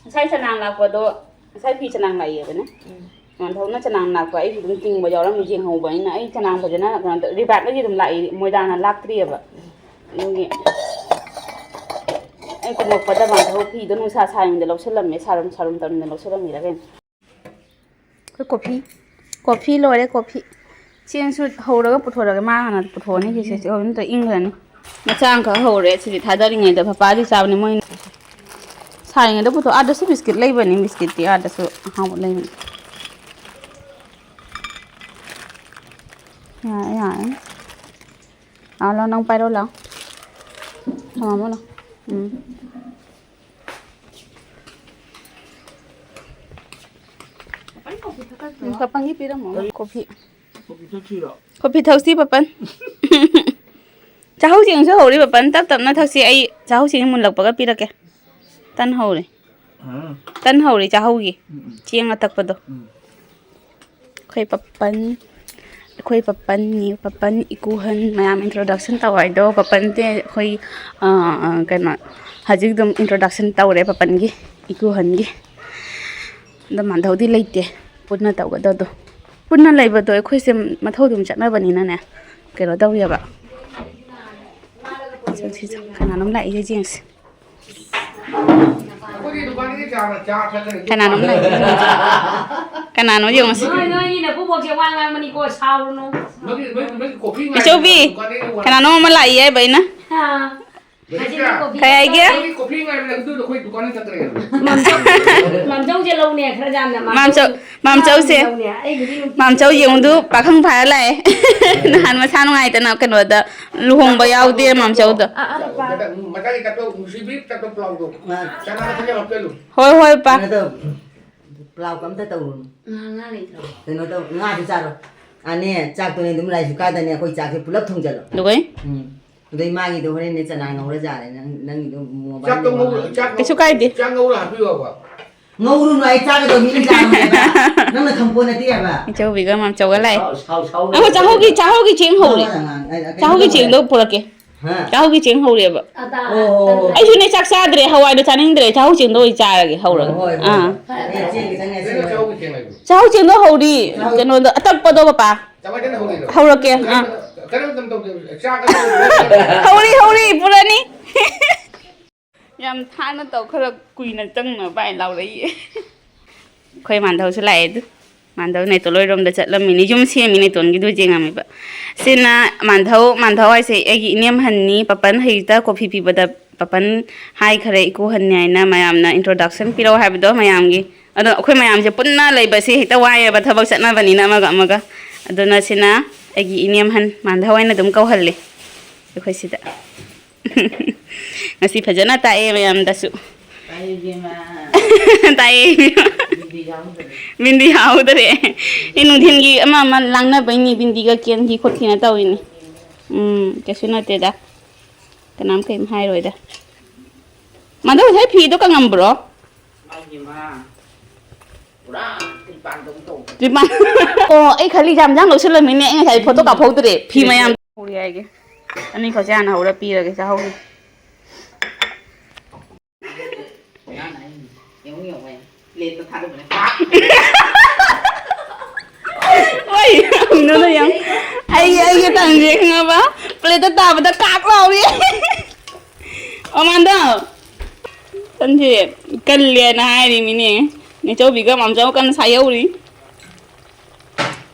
ꯉꯁꯥꯏ ꯆꯅꯥꯡ ꯂꯥꯛꯄꯗꯣ, ꯉꯁꯥꯏ ꯐꯤ ꯆꯅꯥꯡ ꯂꯥꯛꯏꯌꯦꯕꯅꯦ꯫ ꯎꯝ꯫ ꯃꯥꯟꯊꯧꯅ ꯆꯅꯥꯡ ꯂꯥꯛꯄ ꯑꯩꯁꯨ ꯑꯗꯨꯝ ꯇꯤꯡꯕ ꯌꯥꯎꯔꯝꯃꯤ, ꯌꯦꯡꯍꯧꯕ ꯑꯩꯅ꯫ ꯑꯩ ꯆꯅꯥꯡ ꯐꯖꯅ ꯀꯩꯅꯣ ꯇꯧ-, ꯔꯤꯕꯥꯠꯅꯗꯤ ꯑꯗꯨꯝ ꯂꯥꯛꯏ, ꯃꯣꯏꯗꯥꯅ ꯂꯥꯛꯇ꯭ꯔꯤꯑꯕ꯫ ꯑꯗꯨꯒꯤ ꯑꯩ ꯀꯨꯝꯃꯛꯄꯗ ꯃꯥꯟꯊꯧ ꯐꯤꯗꯣ ꯅꯨꯡꯁꯥ ꯁꯥꯔꯤꯉꯩꯗ ꯂꯧꯁꯜꯂꯝꯃꯦ, ꯁꯥꯔꯝ ꯁꯥꯔꯝ ꯇꯧꯔꯤꯉꯩꯗ ꯂꯧꯁꯜꯂꯝꯃꯤꯔ ꯀꯩꯅꯣ꯫ ꯑꯩꯈꯣꯏ ꯀꯣꯐꯤ, ꯀꯣꯐꯤ ꯂꯣꯏꯔꯦ, ꯀꯣꯐꯤ꯫ ꯆꯦꯡꯁꯨ ꯍꯧꯔꯒ ꯄꯨꯊꯣꯔꯛꯑꯒꯦ, ꯃꯥ ꯍꯥꯟꯅ ꯄꯨꯊꯣꯛꯑꯅꯤ꯫ ꯁꯤꯁꯦ ꯍꯧꯖꯤꯛ ꯅꯠꯇ꯭ꯔ ꯏꯪꯈ꯭ꯔꯅꯤ꯫ ꯃꯆꯥ ꯑꯃꯈꯛ ꯍꯧꯔꯦ, ꯁꯤꯗꯤ ꯊꯥꯗꯔꯤꯉꯩꯗ ꯄꯄꯥꯗꯤ ꯆꯥꯕꯅꯤ꯫ ꯃꯣꯏ ꯁꯥꯔꯤꯉꯩꯗ ꯄꯨꯊꯣꯛ-, ꯑꯥꯗꯁꯨ ꯕꯤꯁꯀꯤꯠ ꯂꯩꯕꯅꯤ, ꯕꯤꯁꯀꯤꯠꯇꯤ ꯑꯥꯗꯁꯨ ꯑꯍꯥꯎꯕ ꯂꯩꯕꯅꯤ꯫ ꯌꯥꯔꯦ, ꯌꯥꯔꯦ꯫ ꯂꯥꯛꯑꯣ, ꯂꯥꯛꯑꯣ, ꯅꯪ ꯄꯥꯏꯔꯣ, ꯂꯥꯛꯑꯣ꯫ ꯊꯝꯃꯝꯃꯣ, ꯂꯥꯛꯑꯣ꯫ ꯎꯝ꯫ ꯎꯝ, ꯄꯥꯄꯟꯒꯤ ꯄꯤꯔꯝꯃꯣ, ꯀꯣꯐꯤ꯫ ꯀꯣꯐꯤ ꯊꯛꯁꯤ, ꯄꯥꯄꯟ꯫ ꯆꯥꯍꯧ ꯆꯦꯡꯁꯨ ꯍꯧꯔꯤ, ꯄꯥꯄꯟ, ꯇꯞ ꯇꯞꯅ ꯊꯛꯁꯤ꯫ ꯑꯩ ꯆꯥꯍꯧ ꯆꯦꯡ ꯃꯨꯜꯂꯛꯄꯒ ꯄꯤꯔꯛꯀꯦ꯫ ꯇꯟ ꯍꯧꯔꯦ꯫ ꯑꯥ꯫ ꯇꯟ ꯍꯧꯔꯦ, ꯆꯥꯍꯧꯒꯤ꯫ ꯎꯝ, ꯎꯝ꯫ ꯆꯦꯡ ꯑꯇꯛꯄꯗꯣ꯫ ꯎꯝ꯫ ꯑꯩꯈꯣꯏ ꯄꯥꯄꯟ, ꯑꯩꯈꯣꯏ ꯄꯥꯄꯟꯅꯤ, ꯄꯥꯄꯟ ꯏꯀꯨꯍꯟ ꯃꯌꯥꯝ introduction ꯇꯧ ꯍꯥꯏꯗꯣ꯫ ꯄꯥꯄꯟꯁꯦ ꯑꯩꯈꯣꯏ, ꯑ, ꯑ, ꯀꯩꯅꯣ, ꯍꯧꯖꯤꯛ ꯑꯗꯨꯝ introduction ꯇꯧꯔꯦ ꯄꯥꯄꯟꯒꯤ, ꯏꯀꯨꯍꯟꯒꯤ꯫ ꯑꯗꯣ ꯃꯥꯟꯗꯧꯗꯤ ꯂꯩꯇꯦ, ꯄꯨꯟꯅ ꯇꯧꯒꯗꯧꯗꯣ꯫ ꯄꯨꯟꯅ ꯂꯩꯕꯗꯣ ꯑꯩꯈꯣꯏꯁꯦ ꯃꯊꯧ ꯑꯗꯨꯝ ꯆꯠꯅꯕꯅꯤꯅꯅꯦ, ꯀꯩꯅꯣ ꯇꯧꯋꯦꯕ꯫ ꯁꯤ, ꯁꯤ, ꯁꯤ, ꯀꯅꯥꯅꯣꯝ ꯂꯥꯛꯏꯁꯦ ꯌꯦꯡꯁꯤ꯫ ꯀꯅꯥꯅꯣꯝ ꯂꯥꯛꯏ꯫ ꯀꯅꯥꯅꯣ ꯌꯦꯡꯉꯨꯁꯤ꯫ ꯅꯣꯏ, ꯅꯣꯏꯒꯤ ꯅꯀꯨꯕꯣꯛꯁꯦ ꯋꯥ ꯉꯥꯡꯕꯅꯤꯀꯣ, ꯁꯥꯎꯔꯨꯅꯨ꯫ ꯏꯆꯧꯕꯤ, ꯀꯅꯥꯅꯣꯝ ꯑꯃ ꯂꯥꯛꯏ ꯍꯥꯏꯕ ꯑꯩꯅ꯫ ꯑꯥ꯫ ꯀꯩ ꯍꯥꯏꯒꯦ? ꯃꯥꯝꯆꯧ-, ꯃꯥꯝꯆꯧꯁꯦ ꯂꯧꯅꯦ ꯈꯔ ꯌꯥꯝꯅ, ꯃꯥꯝꯆꯧ-, ꯃꯥꯝꯆꯧꯁꯦ꯫ ꯂꯧꯅꯦ꯫ ꯑꯩꯕꯨꯗꯤ ꯅꯨꯡꯇꯤ ꯃꯥꯝꯆꯧ ꯌꯦꯡꯉꯨꯗꯨ ꯄꯥꯈꯪ ꯐꯥꯔ ꯂꯥꯛꯑꯦ꯫ ꯅꯍꯥꯟ ꯃꯁꯥ ꯅꯨꯡꯉꯥꯏꯇꯅ ꯀꯩꯅꯣꯗ ꯂꯨꯍꯣꯡꯕ ꯌꯥꯎꯗꯦ ꯃꯥꯝꯆꯧꯗꯣ꯫ ꯑꯥ, ꯑꯥ, ꯄꯥꯄꯥ꯫ ꯃꯆꯥꯒꯤ ꯆꯥꯛꯇꯣ ꯅꯨꯡꯁꯤꯕꯤ ꯆꯥꯛꯇꯣ ꯄ꯭ꯂꯥꯎꯗꯣ꯫ ꯆꯥꯅ ꯃꯊꯛꯇ ꯍꯥꯞꯆꯜꯂꯨ꯫ ꯍꯣꯏ, ꯍꯣꯏ, ꯄꯥ꯫ ꯀꯩꯅꯣ ꯇꯧ, ꯄ꯭ꯂꯥꯎ ꯀꯝꯇ ꯇꯧꯔꯨꯅꯨ꯫ ꯉꯥ, ꯉꯥ ꯂꯩꯇ꯭ꯔꯣ? ꯀꯩꯅꯣ ꯇꯧ, ꯉꯥꯗꯨ ꯆꯥꯔꯣ꯫ ꯑꯅꯦ, ꯆꯥꯛꯇꯨꯅꯦ ꯑꯗꯨꯝ ꯔꯥꯏꯁ ꯀꯨꯀꯔꯗꯅꯦ ꯑꯩꯈꯣꯏ ꯆꯥꯛꯁꯦ ꯄꯨꯂꯞ ꯊꯣꯡꯖꯜꯂꯣ꯫ ꯂꯨꯒꯩ? ꯎꯝ꯫ ꯑꯗꯩ ꯃꯥꯒꯤꯗꯣ ꯍꯣꯔꯦꯟꯅꯦ ꯆꯅꯥ ꯉꯧꯔꯖꯥꯔꯦ, ꯅꯪ, ꯅꯪꯒꯤꯗꯣ mobile ꯆꯥꯛꯇꯣ ꯉꯧ ꯉꯧꯔ-, ꯆꯥꯛ ꯉꯧ- ꯀꯩꯁꯨ ꯀꯥꯏꯗꯦ꯫ ꯆꯥꯛ ꯉꯧꯔ ꯍꯥꯞꯄꯤꯌꯣꯕ꯫ ꯉꯧꯔꯨꯅꯨ, ꯑꯩ ꯆꯥꯒꯗꯧ ꯃꯤꯅ ꯆꯥꯔꯣꯏ ꯍꯥꯏꯕ꯫ ꯅꯪꯅ ꯈꯪꯄꯣꯠ ꯅꯠꯇꯦ ꯍꯥꯏꯕ꯫ ꯏꯆꯧꯕꯤꯒ ꯃꯥꯝꯆꯧꯒ ꯂꯥꯛꯑꯦ꯫ ꯁꯥꯎ ꯁꯥꯎ ꯁꯥꯎ ꯑꯩꯈꯣꯏ ꯆꯥꯍꯧꯒꯤ ꯆꯥꯍꯧꯒꯤ ꯆꯦꯡ ꯍꯧꯔꯤ꯫ ꯅꯪ ꯑꯉꯥꯡ, ꯑꯩ, ꯑꯩ, ꯆꯥꯍꯧꯒꯤ ꯀꯩꯅꯣ ꯆꯦꯡꯗꯣ ꯄꯨꯔꯛꯀꯦ꯫ ꯍꯥ? ꯆꯥꯍꯧꯒꯤ ꯆꯦꯡ ꯍꯧꯔꯤꯑꯕ꯫ ꯑꯣ, ꯑꯣ, ꯑꯣ꯫ ꯑꯩꯁꯨꯅꯦ ꯆꯥꯛ ꯆꯥꯗ꯭ꯔꯦ, ꯍꯋꯥꯏꯗꯣ ꯆꯥꯅꯤꯡꯗ꯭ꯔꯦ, ꯆꯥꯍꯧ ꯆꯦꯡꯗꯣ ꯑꯣꯏ ꯆꯥꯔꯒꯦ ꯍꯧꯔꯒ꯫ ꯍꯣꯏ, ꯍꯣꯏ, ꯑꯥ꯫ ꯍꯣꯏ꯫ ꯑꯦ, ꯆꯦꯡ ꯈꯤꯇꯪ ꯍꯦꯛ ꯅꯪꯅ ꯁꯤꯜꯂꯣ꯫ ꯆꯥꯍꯧꯒꯤ ꯆꯦꯡ ꯍꯥꯏꯕ꯫ ꯆꯥꯍꯧ ꯆꯦꯡꯗꯣ ꯍꯧꯔꯤ꯫ ꯀꯩꯅꯣꯗꯣ ꯑꯇꯛꯄꯗꯣ ꯄꯄꯥ꯫ ꯀꯃꯥꯏꯅ ꯍꯧꯔꯤꯅꯣ? ꯍꯧꯔꯛꯀꯦ꯫ ꯑꯥ꯫ ꯀꯔꯝ ꯀꯔꯝ ꯇꯧꯒꯦ? ꯆꯥꯛ ꯍꯧꯔꯤ ꯍꯧꯔꯤ ꯄꯨꯔꯅꯤ꯫ ꯌꯥꯝ ꯊꯥꯅ ꯇꯧ, ꯈꯔ ꯀꯨꯏꯅ ꯆꯪꯅ ꯚꯥꯏ ꯂꯥꯎꯔꯛꯏ꯫ ꯑꯩꯈꯣꯏ ꯃꯥꯟꯙꯧꯁꯨ ꯂꯥꯛꯑꯦ ꯑꯗꯨ꯫ ꯃꯥꯟꯙꯧ ꯅꯦꯇꯣꯂꯣꯏꯔꯣꯝꯗ ꯆꯠꯂꯝꯃꯤꯅꯤ, ꯌꯨꯝ ꯁꯦꯝꯃꯤ ꯅꯦꯇꯣꯟꯒꯤꯗꯨ ꯌꯦꯡꯉꯝꯃꯤꯕ꯫ ꯁꯤꯅ ꯃꯥꯟꯙꯧ, ꯃꯥꯟꯙꯧ ꯍꯥꯏꯁꯦ ꯑꯩꯒꯤ ꯏꯅꯦꯝꯍꯟꯅꯤ, ꯄꯄꯟ ꯍꯩꯇ ꯀꯣꯐꯤ ꯄꯤꯕꯗ ꯄꯄꯟ ꯍꯥꯏꯈꯔꯦ ꯏꯀꯨꯍꯟꯅꯤ ꯍꯥꯏꯅ ꯃꯌꯥꯝꯅ introduction ꯄꯤꯔꯛꯑꯣ ꯍꯥꯏꯕꯗꯣ ꯃꯌꯥꯝꯒꯤ꯫ ꯑꯗꯣ ꯑꯩꯈꯣꯏ ꯃꯌꯥꯝꯁꯦ ꯄꯨꯟꯅ ꯂꯩꯕꯁꯦ ꯍꯦꯛꯇ ꯋꯥꯏꯑꯦꯕ, ꯊꯕꯛ ꯆꯠꯅꯕꯅꯤꯅ ꯑꯃꯒ ꯑꯃꯒ꯫ ꯑꯗꯨꯅ ꯁꯤꯅ ꯑꯩꯒꯤ ꯏꯅꯦꯝꯍꯟ ꯃꯥꯟꯙꯧ ꯍꯥꯏꯅ ꯑꯗꯨꯝ ꯀꯧꯍꯜꯂꯦ ꯑꯩꯈꯣꯏ ꯁꯤꯗ꯫ ꯉꯁꯤ ꯐꯖꯅ ꯇꯥꯛꯑꯦ ꯃꯌꯥꯝꯗꯁꯨ꯫ ꯇꯥꯏ ꯏꯕꯦꯝꯃ꯫ ꯇꯥꯛꯑꯦ ꯏꯕꯦꯝꯃ꯫ ꯕꯤꯟꯗꯤ ꯌꯥꯎꯗ꯭ꯔꯦ꯫ ꯕꯤꯟꯗꯤ ꯌꯥꯎꯗ꯭ꯔꯦ꯫ ꯑꯩ ꯅꯨꯡꯊꯤꯜꯒꯤ ꯑꯃ ꯑꯃ ꯂꯥꯡꯅꯕꯩꯅꯤ, ꯕꯤꯟꯗꯤꯒ ꯀꯦꯟꯈꯤ ꯈꯣꯠꯈꯤꯅ ꯇꯧꯔꯤꯅꯤ꯫ ꯎꯝ, ꯀꯩꯁꯨ ꯅꯠꯇꯦꯗ꯫ ꯀꯅꯥꯝ ꯀꯩꯝ ꯍꯥꯏꯔꯣꯏꯗ꯫ ꯃꯥꯗꯣ ꯉꯁꯥꯏ ꯐꯤꯗꯣ ꯀꯪꯉꯝꯕ꯭ꯔꯣ? ꯃꯥꯒꯤ ꯃꯥ ꯄꯨꯔꯥ ꯇ꯭ꯔꯤꯄꯥꯟꯗꯧ ꯇꯧꯕ꯫ ꯇ꯭ꯔꯤꯄꯥꯟ꯫ ꯑꯣ, ꯑꯩ ꯈꯜꯂꯤ ꯌꯥꯝ ꯌꯥꯝ ꯂꯧꯁꯤꯜꯂꯝꯃꯤꯅꯦ꯫ ꯑꯩ ꯉꯁꯥꯏ ꯐꯣꯇꯣ ꯀꯥꯞꯍꯧꯗ꯭ꯔꯦ꯫ ꯐꯤ ꯃꯌꯥꯝ ꯍꯧꯔꯤ ꯍꯥꯏꯒꯦ꯫ ꯑꯅꯤꯈꯛꯁꯦ ꯍꯥꯟꯅ ꯍꯧꯔ ꯄꯤꯔꯒꯦ, ꯆꯥꯍꯧꯒꯦ꯫ ꯑꯉꯥꯡ ꯑꯍꯟ ꯌꯦꯡꯉꯨ ꯌꯦꯡꯉꯨ ꯍꯥꯏ꯫ ꯄ꯭ꯂꯦꯠꯇ ꯊꯥꯗꯕꯅꯦ꯫ ꯍꯣꯏ, ꯍꯪꯅꯨꯗ ꯌꯥꯝ꯫ ꯑꯩꯒꯤ, ꯑꯩꯒꯤ ꯇꯟꯁꯦ ꯈꯪꯉꯕ? ꯄ꯭ꯂꯦꯠꯇ ꯇꯥꯕꯗ ꯀꯥꯛ ꯂꯥꯎꯔꯤ꯫ ꯑꯣ, ꯃꯥꯟꯗꯣ꯫ ꯇꯟꯁꯦ ꯀꯜꯂꯦꯅ ꯍꯥꯏꯔꯤꯃꯤꯅꯦ꯫ ꯅꯦꯆꯧꯕꯤꯒ ꯃꯥꯝꯆꯧ ꯀꯟꯅ ꯁꯥꯏꯍꯧꯔꯤ꯫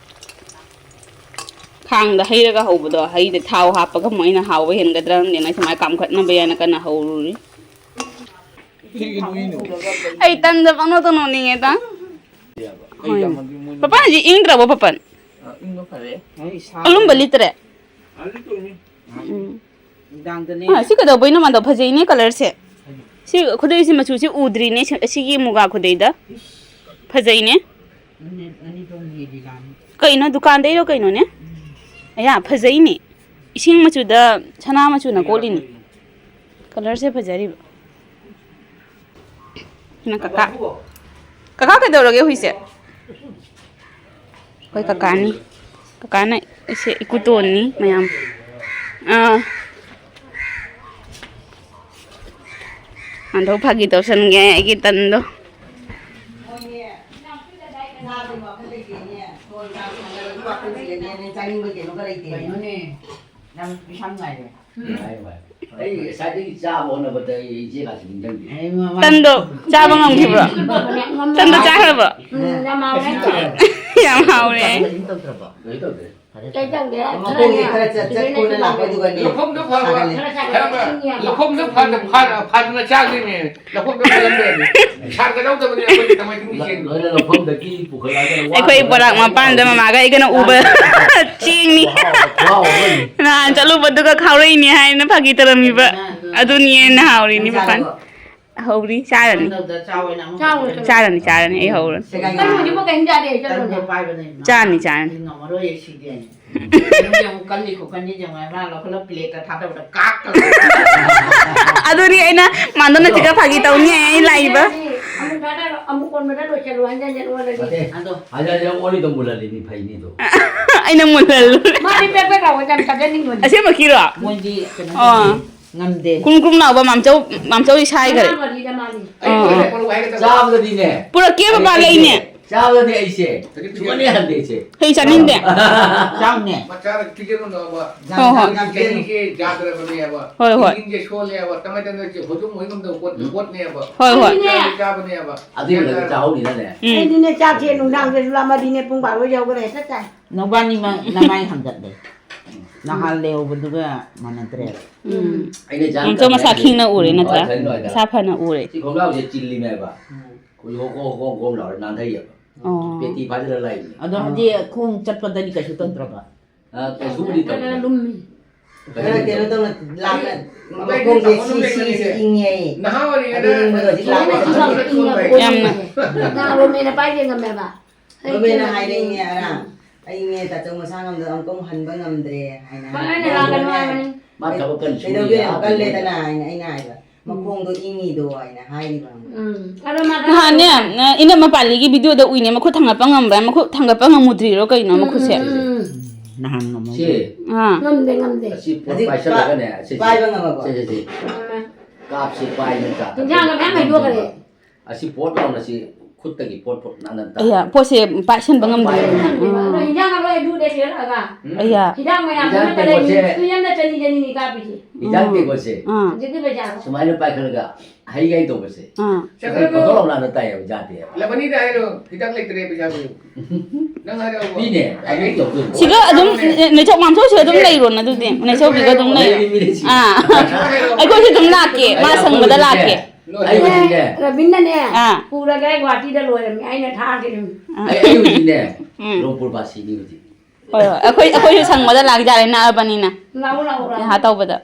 ꯈꯥꯡꯗ ꯍꯩꯔꯒ ꯍꯧꯕꯗꯣ, ꯍꯩꯗ ꯊꯥꯎ ꯍꯥꯞꯄꯒ ꯃꯣꯏꯅ ꯍꯥꯎꯕ ꯍꯦꯟꯒꯗ꯭ꯔꯥ ꯈꯪꯗꯦꯅ ꯁꯨꯃꯥꯏꯅ ꯀꯥꯝꯈꯠꯅꯕ ꯍꯥꯏꯅ ꯀꯟꯅ ꯍꯧꯔꯨꯔꯤ꯫ ꯁꯤꯒꯤ ꯅꯣꯏꯅꯣ꯫ ꯑꯩ ꯇꯟꯗ ꯄꯪꯅꯣꯛꯇ ꯅꯣꯛꯅꯤꯡꯉꯦꯗ꯫ ꯑꯩ ꯍꯣꯏꯅꯦ꯫ ꯇꯝꯃꯗꯤ ꯃꯣꯏꯅ ꯄꯄꯥ ꯍꯧꯖꯤꯛ ꯏꯪꯗ꯭ꯔꯕꯣ ꯄꯄꯟ? ꯑ, ꯏꯪꯕ ꯐꯔꯦ꯫ ꯑꯩ ꯁꯥ ꯑꯂꯨꯝꯕ ꯂꯤꯠꯇ꯭ꯔꯦ? ꯑꯗꯨ ꯇꯧꯅꯤ꯫ ꯎꯝ꯫ ꯅꯨꯡꯗꯥꯡꯗꯅꯦ꯫ ꯑ, ꯁꯤ ꯀꯩꯗꯧꯕꯩꯅꯣ ꯃꯥꯗꯣ? ꯐꯖꯩꯅꯦ colourꯁꯦ꯫ ꯁꯤ ꯈꯨꯗꯩꯁꯤ ꯃꯆꯨꯁꯤ ꯎꯗ꯭ꯔꯤꯅꯦ, ꯁꯤ-, ꯑꯁꯤꯒꯤ ꯃꯨꯒꯥ ꯈꯨꯗꯩꯗ꯫ ꯐꯖꯩꯅꯦ꯫ ꯃꯤꯅꯤꯠ ꯑꯅꯤ ꯊꯣꯛꯅ ꯂꯤꯂꯥꯅꯤ꯫ ꯀꯩꯅꯣ, ꯗꯨꯀꯥꯟꯗꯩꯔꯣ ꯀꯩꯅꯣꯅꯦ? ꯑꯌꯥ, ꯐꯖꯩꯅꯦ꯫ ꯏꯁꯤꯡ ꯃꯆꯨꯗ ꯁꯅꯥ ꯃꯆꯨꯅ ꯀꯣꯠꯂꯤꯅꯤ꯫ ꯀꯂꯔꯁꯦ ꯐꯖꯔꯤꯕ꯫ ꯁꯤꯅ ꯀꯀꯥ꯫ ꯀꯀꯥ ꯀꯩꯗꯧꯔꯒꯦ ꯍꯧꯖꯤꯛꯁꯦ? ꯑꯩꯈꯣꯏ ꯀꯀꯥꯅꯤ꯫ ꯀꯀꯥꯅ ꯏꯁꯦ ꯏꯀꯨꯇꯣꯟꯅꯤ ꯃꯌꯥꯝ꯫ ꯑꯥ꯫ ꯑꯗꯣ ꯐꯥꯒꯤ ꯇꯧꯁꯟꯒꯦ ꯑꯩꯒꯤ ꯇꯟꯗꯣ꯫ ꯀꯩꯅꯣꯅꯦ, ꯅꯪ ꯄꯩꯁꯥ ꯅꯨꯡꯉꯥꯏꯔꯦ꯫ ꯑꯩ ꯉꯁꯥꯏꯗꯒꯤ ꯆꯥꯕ ꯍꯣꯠꯅꯕꯗ ꯑꯩ ꯏꯆꯦ ꯀꯥꯁꯦ ꯅꯤꯡꯁꯤꯡꯗꯦ꯫ ꯑꯩ ꯃꯃꯥ ꯇꯟꯗꯣ ꯆꯥꯕ ꯉꯝꯈꯤꯕ꯭ꯔꯣ? ꯇꯟꯗꯣ ꯆꯥꯈ꯭ꯔꯕꯣ? ꯎꯝ, ꯌꯥꯝ ꯍꯥꯎꯔꯦ꯫ ꯌꯥꯝ ꯍꯥꯎꯔꯦ꯫ ꯀꯩꯝ ꯇꯧꯗ꯭ꯔꯕꯣ? ꯀꯩꯝ ꯇꯧꯗꯦ꯫ ꯀꯩꯝ ꯇꯧꯗꯦ꯫ ꯃꯈꯣꯡꯁꯦ ꯈꯔ ꯆꯠ-, ꯆꯠ ꯀꯣꯟꯅ ꯂꯥꯛꯄ ꯑꯗꯨꯒꯅꯦ ꯂꯧꯐꯝꯗꯣ ꯐꯕ, ꯁꯥꯒꯠꯂꯦ꯫ ꯈꯔ ꯈꯔ ꯂꯧꯐꯝꯗꯣ ꯐ-, ꯐ-, ꯐꯗꯅ ꯆꯥꯗꯣꯏꯅꯦ꯫ ꯂꯧꯐꯝꯗꯣ ꯐꯔꯝꯗ꯭ꯔꯗꯤ꯫ ꯁꯥꯔꯒ ꯂꯧꯗꯕꯅꯦ ꯑꯩꯈꯣꯏꯗꯤ ꯀꯃꯥꯏꯅ ꯇꯧꯅꯤ ꯆꯦꯡ? ꯂꯣꯏꯅ ꯂꯧꯐꯝꯗꯒꯤ ꯄꯨꯈꯠꯂꯛꯑꯒ ꯋꯥ-, ꯑꯩꯈꯣꯏ ꯕꯣꯔꯥꯛ ꯃꯄꯥꯟꯗ ꯃꯃꯥꯒ ꯑꯩꯒꯅ ꯎꯕ ꯆꯦꯡꯅꯤ꯫ ꯈꯨꯍꯥꯎ, ꯈꯨꯍꯥꯎ ꯑꯃꯅꯤ꯫ ꯅꯍꯥꯟ ꯆꯠꯂꯨꯕꯗꯨꯒ ꯈꯥꯎꯔꯛꯏꯅꯦ ꯍꯥꯏꯅ ꯐꯥꯒꯤ ꯇꯧꯔꯝꯃꯤꯕ꯫ ꯑꯗꯨꯅꯤ ꯍꯦꯟꯅ ꯍꯥꯎꯔꯤꯅꯤ ꯅꯪ ꯃꯄꯥꯟ꯫ ꯆꯥꯔꯕꯣ? ꯍꯧꯔꯤ, ꯆꯥꯔꯅꯤ꯫ ꯅꯪ ꯇꯧꯗ ꯆꯥꯎ ꯑꯣꯏꯅ ꯑꯃꯨꯛ ꯆꯥꯔꯨꯔꯣ, ꯆꯥꯔꯨꯔꯣ꯫ ꯆꯥꯔꯅꯤ, ꯆꯥꯔꯅꯤ, ꯑꯩ ꯍꯧꯔꯅꯤ꯫ ꯁꯦꯒꯥꯏ ꯅꯪ ꯍꯧꯖꯤꯛꯐꯥꯎ ꯀꯩꯝ ꯆꯥꯗꯦ, ꯆꯠꯂꯨꯅꯦ꯫ ꯅꯪꯗꯣ ꯄꯥꯏꯕꯅꯦ꯫ ꯆꯥꯔꯅꯤ, ꯆꯥꯔꯅꯤ꯫ ꯑꯩ ꯉꯝꯃꯔꯣꯏꯌꯦ ꯁꯤꯗꯤ ꯑꯩ꯫ ꯅꯪꯗꯤ ꯑꯃꯨꯛ ꯀꯜꯂꯤ ꯈꯣꯠꯀꯜꯂꯤ ꯌꯦꯡꯉꯣ, ꯃꯥ ꯂꯧꯈꯠꯂ ꯄ꯭ꯂꯦꯠꯇ ꯊꯥꯗꯕꯗ ꯀꯥꯛ ꯇꯧꯔꯦ꯫ ꯑꯗꯨꯅꯤ ꯑꯩꯅ ꯃꯥꯟꯗꯣꯅ ꯆꯤꯛꯀ ꯐꯥꯒꯤ ꯇꯧꯅꯤ ꯑꯩ ꯂꯥꯛꯏꯕ꯫ ꯑꯃꯨꯛ ꯊꯥꯗꯔꯣ, ꯑꯃꯨꯛ ꯑꯣꯟꯕꯗ ꯂꯣꯏꯁꯜꯂꯣ, ꯍꯟꯖꯟ ꯍꯟꯖꯟ ꯑꯣꯜꯂꯗꯤ꯫ ꯅꯠꯇꯦ꯫ ꯑꯗꯣ ꯍꯟꯖꯟ ꯍꯟꯖꯟ ꯑꯣꯜꯂꯤꯗꯣ ꯃꯨꯜꯍꯜꯂꯤꯅꯤ ꯐꯩꯅꯤꯗꯣ꯫ ꯑꯩꯅ ꯃꯨꯜꯍꯜꯂꯨꯔꯦ꯫ ꯃꯥꯗꯤ ꯄꯦꯛ ꯄꯦꯛ ꯂꯥꯎꯕ ꯌꯥꯝ ꯆꯥꯖꯅꯤꯡꯕꯅꯤ꯫ ꯑꯁꯦꯡꯕꯀꯤꯔꯣ? ꯃꯣꯏꯗꯤ ꯀꯩꯅꯣ ꯑꯥ꯫ ꯇꯧꯕꯅꯤ, ꯉꯝꯗꯦ꯫ ꯀ꯭ꯔꯨꯝ ꯀ꯭ꯔꯨꯝ ꯂꯥꯎꯕ ꯃꯥꯝꯆꯧ, ꯃꯥꯝꯆꯧꯗꯤ ꯁꯥꯏꯈ꯭ꯔꯦ꯫ ꯃꯅꯥ ꯃꯔꯤꯗ ꯃꯥꯜꯂꯤ꯫ ꯑꯩ ꯑꯥ, ꯑꯥ꯫ ꯄꯨꯔꯛꯑꯦ, ꯄꯨꯔꯛꯑꯣ ꯍꯥꯏꯒꯦ ꯇꯧꯕ꯫ ꯆꯥꯕꯗꯗꯤꯅꯦ꯫ ꯄꯨꯔꯛꯀꯦꯕ ꯑꯩ, ꯃꯥ ꯑꯩꯁꯦ, ꯂꯩꯅꯦ꯫ ꯆꯥꯕꯗꯗꯤ ꯑꯩꯁꯦ ꯍꯧꯖꯤꯛ ꯁꯨꯡꯍꯟ ꯍꯦꯛ ꯍꯟꯗꯦ ꯑꯩꯁꯦ꯫ ꯀꯩ ꯆꯥꯅꯤꯡꯗꯦ? ꯆꯥꯎꯅꯦ꯫ ꯃꯆꯥ ꯄꯤꯖꯔꯨꯅꯣꯕ꯫ ꯍꯣꯏ, ꯍꯣꯏ꯫ ꯅꯪꯒꯤ ꯆꯍꯤꯁꯦ ꯌꯥꯗ꯭ꯔꯕꯅꯦꯕ꯫ ꯍꯣꯏ, ꯍꯣꯏ꯫ ꯏꯁꯤꯡꯁꯦ ꯁꯣꯜꯂꯦꯕ꯫ ꯇꯃꯥꯏ ꯇꯝꯗ ꯍꯣꯖꯨꯝ ꯑꯣꯏ ꯉꯝꯗꯕ ꯄꯣꯠ, ꯎꯝ꯫ ꯄꯣꯠꯅꯦꯕ꯫ ꯍꯣꯏ, ꯍꯣꯏ꯫ ꯆꯥꯕꯗꯤ ꯆꯥꯕꯅꯦꯕ꯫ ꯑꯗꯨꯏ ꯃꯊꯛꯇ ꯆꯥꯍꯧꯔꯤꯔꯅꯦ? ꯎꯝ꯫ ꯑꯩꯗꯤꯅꯦ ꯆꯥꯛꯁꯦ ꯅꯨꯡꯗꯥꯡꯗꯁꯨ ꯂꯥꯝꯃꯗꯤꯅꯦ ꯄꯨꯡ ꯕꯥꯔꯣ ꯌꯧꯈ꯭ꯔꯦ ꯍꯦꯛꯇ ꯆꯥꯏ꯫ ꯅꯕꯥꯅꯤꯃꯛ ꯅꯃꯥꯏ ꯍꯟꯒꯠꯂꯦ꯫ ꯅꯍꯥꯟ ꯂꯩꯍꯧꯕꯗꯨꯒ ꯃꯥꯟꯅꯗ꯭ꯔꯦꯕ꯫ ꯎꯝ꯫ ꯑꯩꯅ ꯏꯆꯥ ꯃꯥꯝꯆꯧ ꯃꯁꯥ ꯈꯤꯡꯅ ꯎꯔꯦ ꯅꯠꯇ꯭ꯔꯥ? ꯍꯣꯏ, ꯈꯤꯡꯅ ꯎꯔꯦ꯫ ꯃꯁꯥ ꯐꯅ ꯎꯔꯦ꯫ ꯁꯤ ꯈꯣꯡꯒ꯭ꯔꯥꯎꯁꯦ ꯆꯤꯜꯂꯤꯃꯦꯕ꯫ ꯎꯝ꯫ ꯑꯩꯈꯣꯏ ꯍꯣ, ꯍꯣ, ꯍꯣ, ꯍꯣ ꯂꯥꯎꯔ ꯅꯥꯟꯊꯩꯌꯦꯕ꯫ ꯑꯣ꯫ ꯄꯦꯇꯤ ꯐꯥꯖꯤꯜꯂ ꯂꯥꯛꯏꯅꯦ꯫ ꯑꯗꯣ ꯍꯧꯖꯤꯛ ꯈꯣꯡ ꯆꯠꯄꯗꯗꯤ ꯀꯩꯁꯨ ꯇꯧꯗ꯭ꯔꯕ? ꯑ, ꯀꯩꯁꯨꯕꯨꯗꯤ ꯇꯧꯗ꯭ꯔꯦ꯫ ꯈꯔ ꯂꯨꯝꯃꯤ꯫ ꯈꯔ ꯀꯩꯅꯣ ꯇꯧꯅ ꯂꯥꯛꯅ ꯃꯈꯣꯡꯁꯦ ꯁꯤ, ꯁꯤ, ꯁꯤ ꯏꯪꯉꯦ꯫ ꯅꯍꯥ ꯑꯣꯏꯔꯤꯉꯩꯗ ꯑꯗꯨ ꯏꯪꯕꯗꯣ ꯍꯧꯖꯤꯛ ꯂꯥꯛꯄ ꯏꯪꯉꯦ꯫ ꯌꯥꯝꯅ꯫ ꯅꯍꯥꯟ ꯔꯣꯃꯦꯅ ꯄꯥꯏ ꯌꯦꯡꯉꯝꯃꯦꯕ꯫ ꯔꯣꯃꯦꯅ ꯍꯥꯏꯔꯛꯏꯅꯦ ꯉꯔꯥꯡ꯫ ꯑꯩꯅꯦ ꯇꯥꯆꯧ ꯃꯁꯥ ꯉꯝꯗꯕ ꯑꯃꯨꯛꯀ ꯑꯃꯨꯛ ꯍꯟꯕ ꯉꯝꯗ꯭ꯔꯦ ꯍꯥꯏꯅ ꯄꯥꯉꯟꯗ ꯍꯥꯏꯕ꯫ ꯂꯥꯛꯀꯅꯨ ꯍꯥꯏꯕꯅꯤ꯫ ꯃꯥ ꯊꯕꯛ ꯀꯟꯅ ꯁꯨꯔꯤ, ꯀꯩꯗꯧꯒꯦ? ꯑꯥ, ꯀꯜꯂꯦꯗꯅ ꯍꯥꯏꯅ ꯑꯩꯅ ꯍꯥꯏꯕ꯫ ꯎꯝ꯫ "ꯃꯈꯣꯡꯗꯣ ꯏꯪꯉꯤꯗꯣ" ꯍꯥꯏꯅ ꯍꯥꯏꯔꯤꯕ꯫ ꯎꯝ꯫ ꯑꯗꯣ ꯃꯥ ꯅꯍꯥꯟꯅꯦ, ꯏꯅꯝꯃ ꯄꯥꯜꯂꯤꯒꯤ ꯚꯤꯗꯤꯑꯣꯗ ꯎꯏꯅꯦ, ꯃꯈꯨꯠ ꯊꯥꯡꯒꯠꯄ ꯉꯝꯕ꯭ꯔꯥ? ꯃꯈꯨꯠ ꯊꯥꯡꯒꯠꯄ ꯉꯝꯃꯨꯗ꯭ꯔꯤꯔꯣ ꯀꯩꯅꯣ ꯎꯝ, ꯃꯈꯨꯠꯁꯦ? ꯎꯝ, ꯎꯝ, ꯎꯝ꯫ ꯅꯍꯥꯟ ꯉꯝꯍꯧꯗꯦ꯫ ꯁꯤ ꯑꯥ꯫ ꯉꯝꯗꯦ, ꯉꯝꯗꯦ꯫ ꯑꯁꯤ ꯄꯣꯠ ꯍꯧꯖꯤꯛ ꯄꯥꯏꯁꯜꯂꯒꯅꯦ, ꯄꯥ-, ꯁꯤ, ꯄꯥꯏꯕ ꯉꯝꯃꯕꯣ? ꯁꯤ, ꯁꯤ, ꯁꯤ꯫ ꯉꯝꯃꯦ꯫ ꯀꯥꯞꯁꯤ ꯄꯥꯏꯅ ꯆꯥ-, ꯏꯟꯁꯥꯡꯒ ꯃꯌꯥꯝ ꯍꯩꯗꯣꯛꯈ꯭ꯔꯦ꯫ ꯑꯁꯤ ꯄꯣꯠ ꯂꯥꯎꯅ ꯁꯤ ꯈꯨꯠꯇꯒꯤ ꯄꯣꯠ ꯄꯣꯠ ꯅꯥꯟꯅ ꯇꯥ-, ꯑꯌꯥ, ꯄꯣꯠꯁꯦ ꯄꯥꯏꯁꯟꯕ ꯉꯝꯗꯦ꯫ ꯄꯥꯏꯕ ꯉꯝꯗꯦ꯫ ꯎꯝ꯫ ꯑꯗꯣ ꯍꯤꯟꯖꯥꯡꯒ ꯂꯣꯏ ꯑꯗꯨꯗ ꯁꯤꯔꯛꯑꯒ꯫ ꯎꯝ꯫ ꯑꯌꯥ꯫ ꯍꯤꯟꯖꯥꯡ ꯃꯌꯥꯝꯗꯨꯅ ꯍꯤꯟꯖꯥꯡ ꯇꯦꯡꯀꯣꯠꯁꯦ꯫ ꯁꯨꯏ ꯑꯃꯗ ꯆꯅꯤ ꯆꯅꯤꯅꯤ ꯀꯥꯞꯄꯤꯁꯦ꯫ ꯍꯤꯟꯖꯥꯡ ꯎꯝ꯫ ꯇꯦꯡꯀꯣꯠꯁꯦ꯫ ꯑꯥ꯫ ꯍꯧꯖꯤꯛꯀꯤ ꯄꯩꯁꯥꯗꯣ꯫ ꯁꯨꯃꯥꯏꯅ ꯄꯥꯏꯈꯠꯂꯒ ꯍꯩ ꯍꯩ ꯇꯧꯕꯁꯦ꯫ ꯑꯥ꯫ ꯁꯤꯗ ꯐꯣꯇꯣ ꯂꯥꯎꯅ ꯇꯥꯏꯌꯦꯕ, ꯌꯥꯗꯦꯕ꯫ ꯂꯕꯅꯤꯗ ꯍꯥꯏꯔꯣ, ꯍꯤꯗꯥꯛ ꯂꯩꯇ꯭ꯔꯦ ꯄꯩꯁꯥ ꯄꯤꯌꯨ꯫ ꯅꯪ ꯍꯥꯏꯔꯛꯑꯣꯕ꯫ ꯄꯤꯅꯦ, ꯑꯗꯨꯝ ꯇꯧꯗꯣꯏꯅꯦ꯫ ꯁꯤꯒ ꯑꯗꯨꯝ, ꯅꯦ-, ꯅꯦꯆꯧ ꯃꯥꯝꯆꯧ ꯁꯤꯒ ꯑꯗꯨꯝ ꯂꯩꯔꯣꯅ ꯑꯗꯨꯗꯤ꯫ ꯅꯦꯆꯧꯕꯤꯒ ꯑꯗꯨꯝ ꯂꯩꯔꯣ꯫ ꯂꯩꯔꯤ ꯃꯤꯅꯦ ꯁꯤ꯫ ꯑꯥ꯫ ꯑꯩꯈꯣꯏꯁꯨ ꯑꯗꯨꯝ ꯂꯥꯛꯀꯦ, ꯃꯥ ꯑꯩ ꯁꯪꯕꯗ ꯑꯩꯈꯣꯏ ꯂꯥꯛꯀꯦ꯫ ꯍꯧꯖꯤꯛꯅꯦ, ꯑꯩ ꯍꯧꯖꯤꯛꯅꯦ꯫ ꯔꯕꯤꯟꯗꯅꯦ, ꯑꯥ꯫ ꯄꯨꯔꯒꯦ ꯒꯨꯍꯥꯇꯤꯗ ꯂꯣꯏꯔꯝꯃꯦ, ꯑꯩꯅ ꯊꯥꯈꯤꯕꯅꯤ꯫ ꯑꯥ꯫ ꯑꯩ, ꯑꯩ ꯍꯧꯖꯤꯛꯅꯦ, ꯎꯝ꯫ ꯔꯣꯡꯄꯨꯔ ꯕꯥꯁꯤꯅꯤ ꯍꯧꯖꯤꯛ꯫ ꯍꯣꯏ, ꯍꯣꯏ꯫ ꯑꯩꯈꯣꯏ, ꯑꯩꯈꯣꯏꯁꯨ ꯁꯪꯕꯗ ꯂꯥꯛ ꯌꯥꯔꯦ, ꯅꯛꯑꯕꯅꯤꯅ꯫ ꯂꯥꯛꯑꯣ, ꯂꯥꯛꯑꯣ, ꯂꯥꯛꯑꯣ꯫ ꯅꯍꯥ ꯇꯧꯕꯗ꯫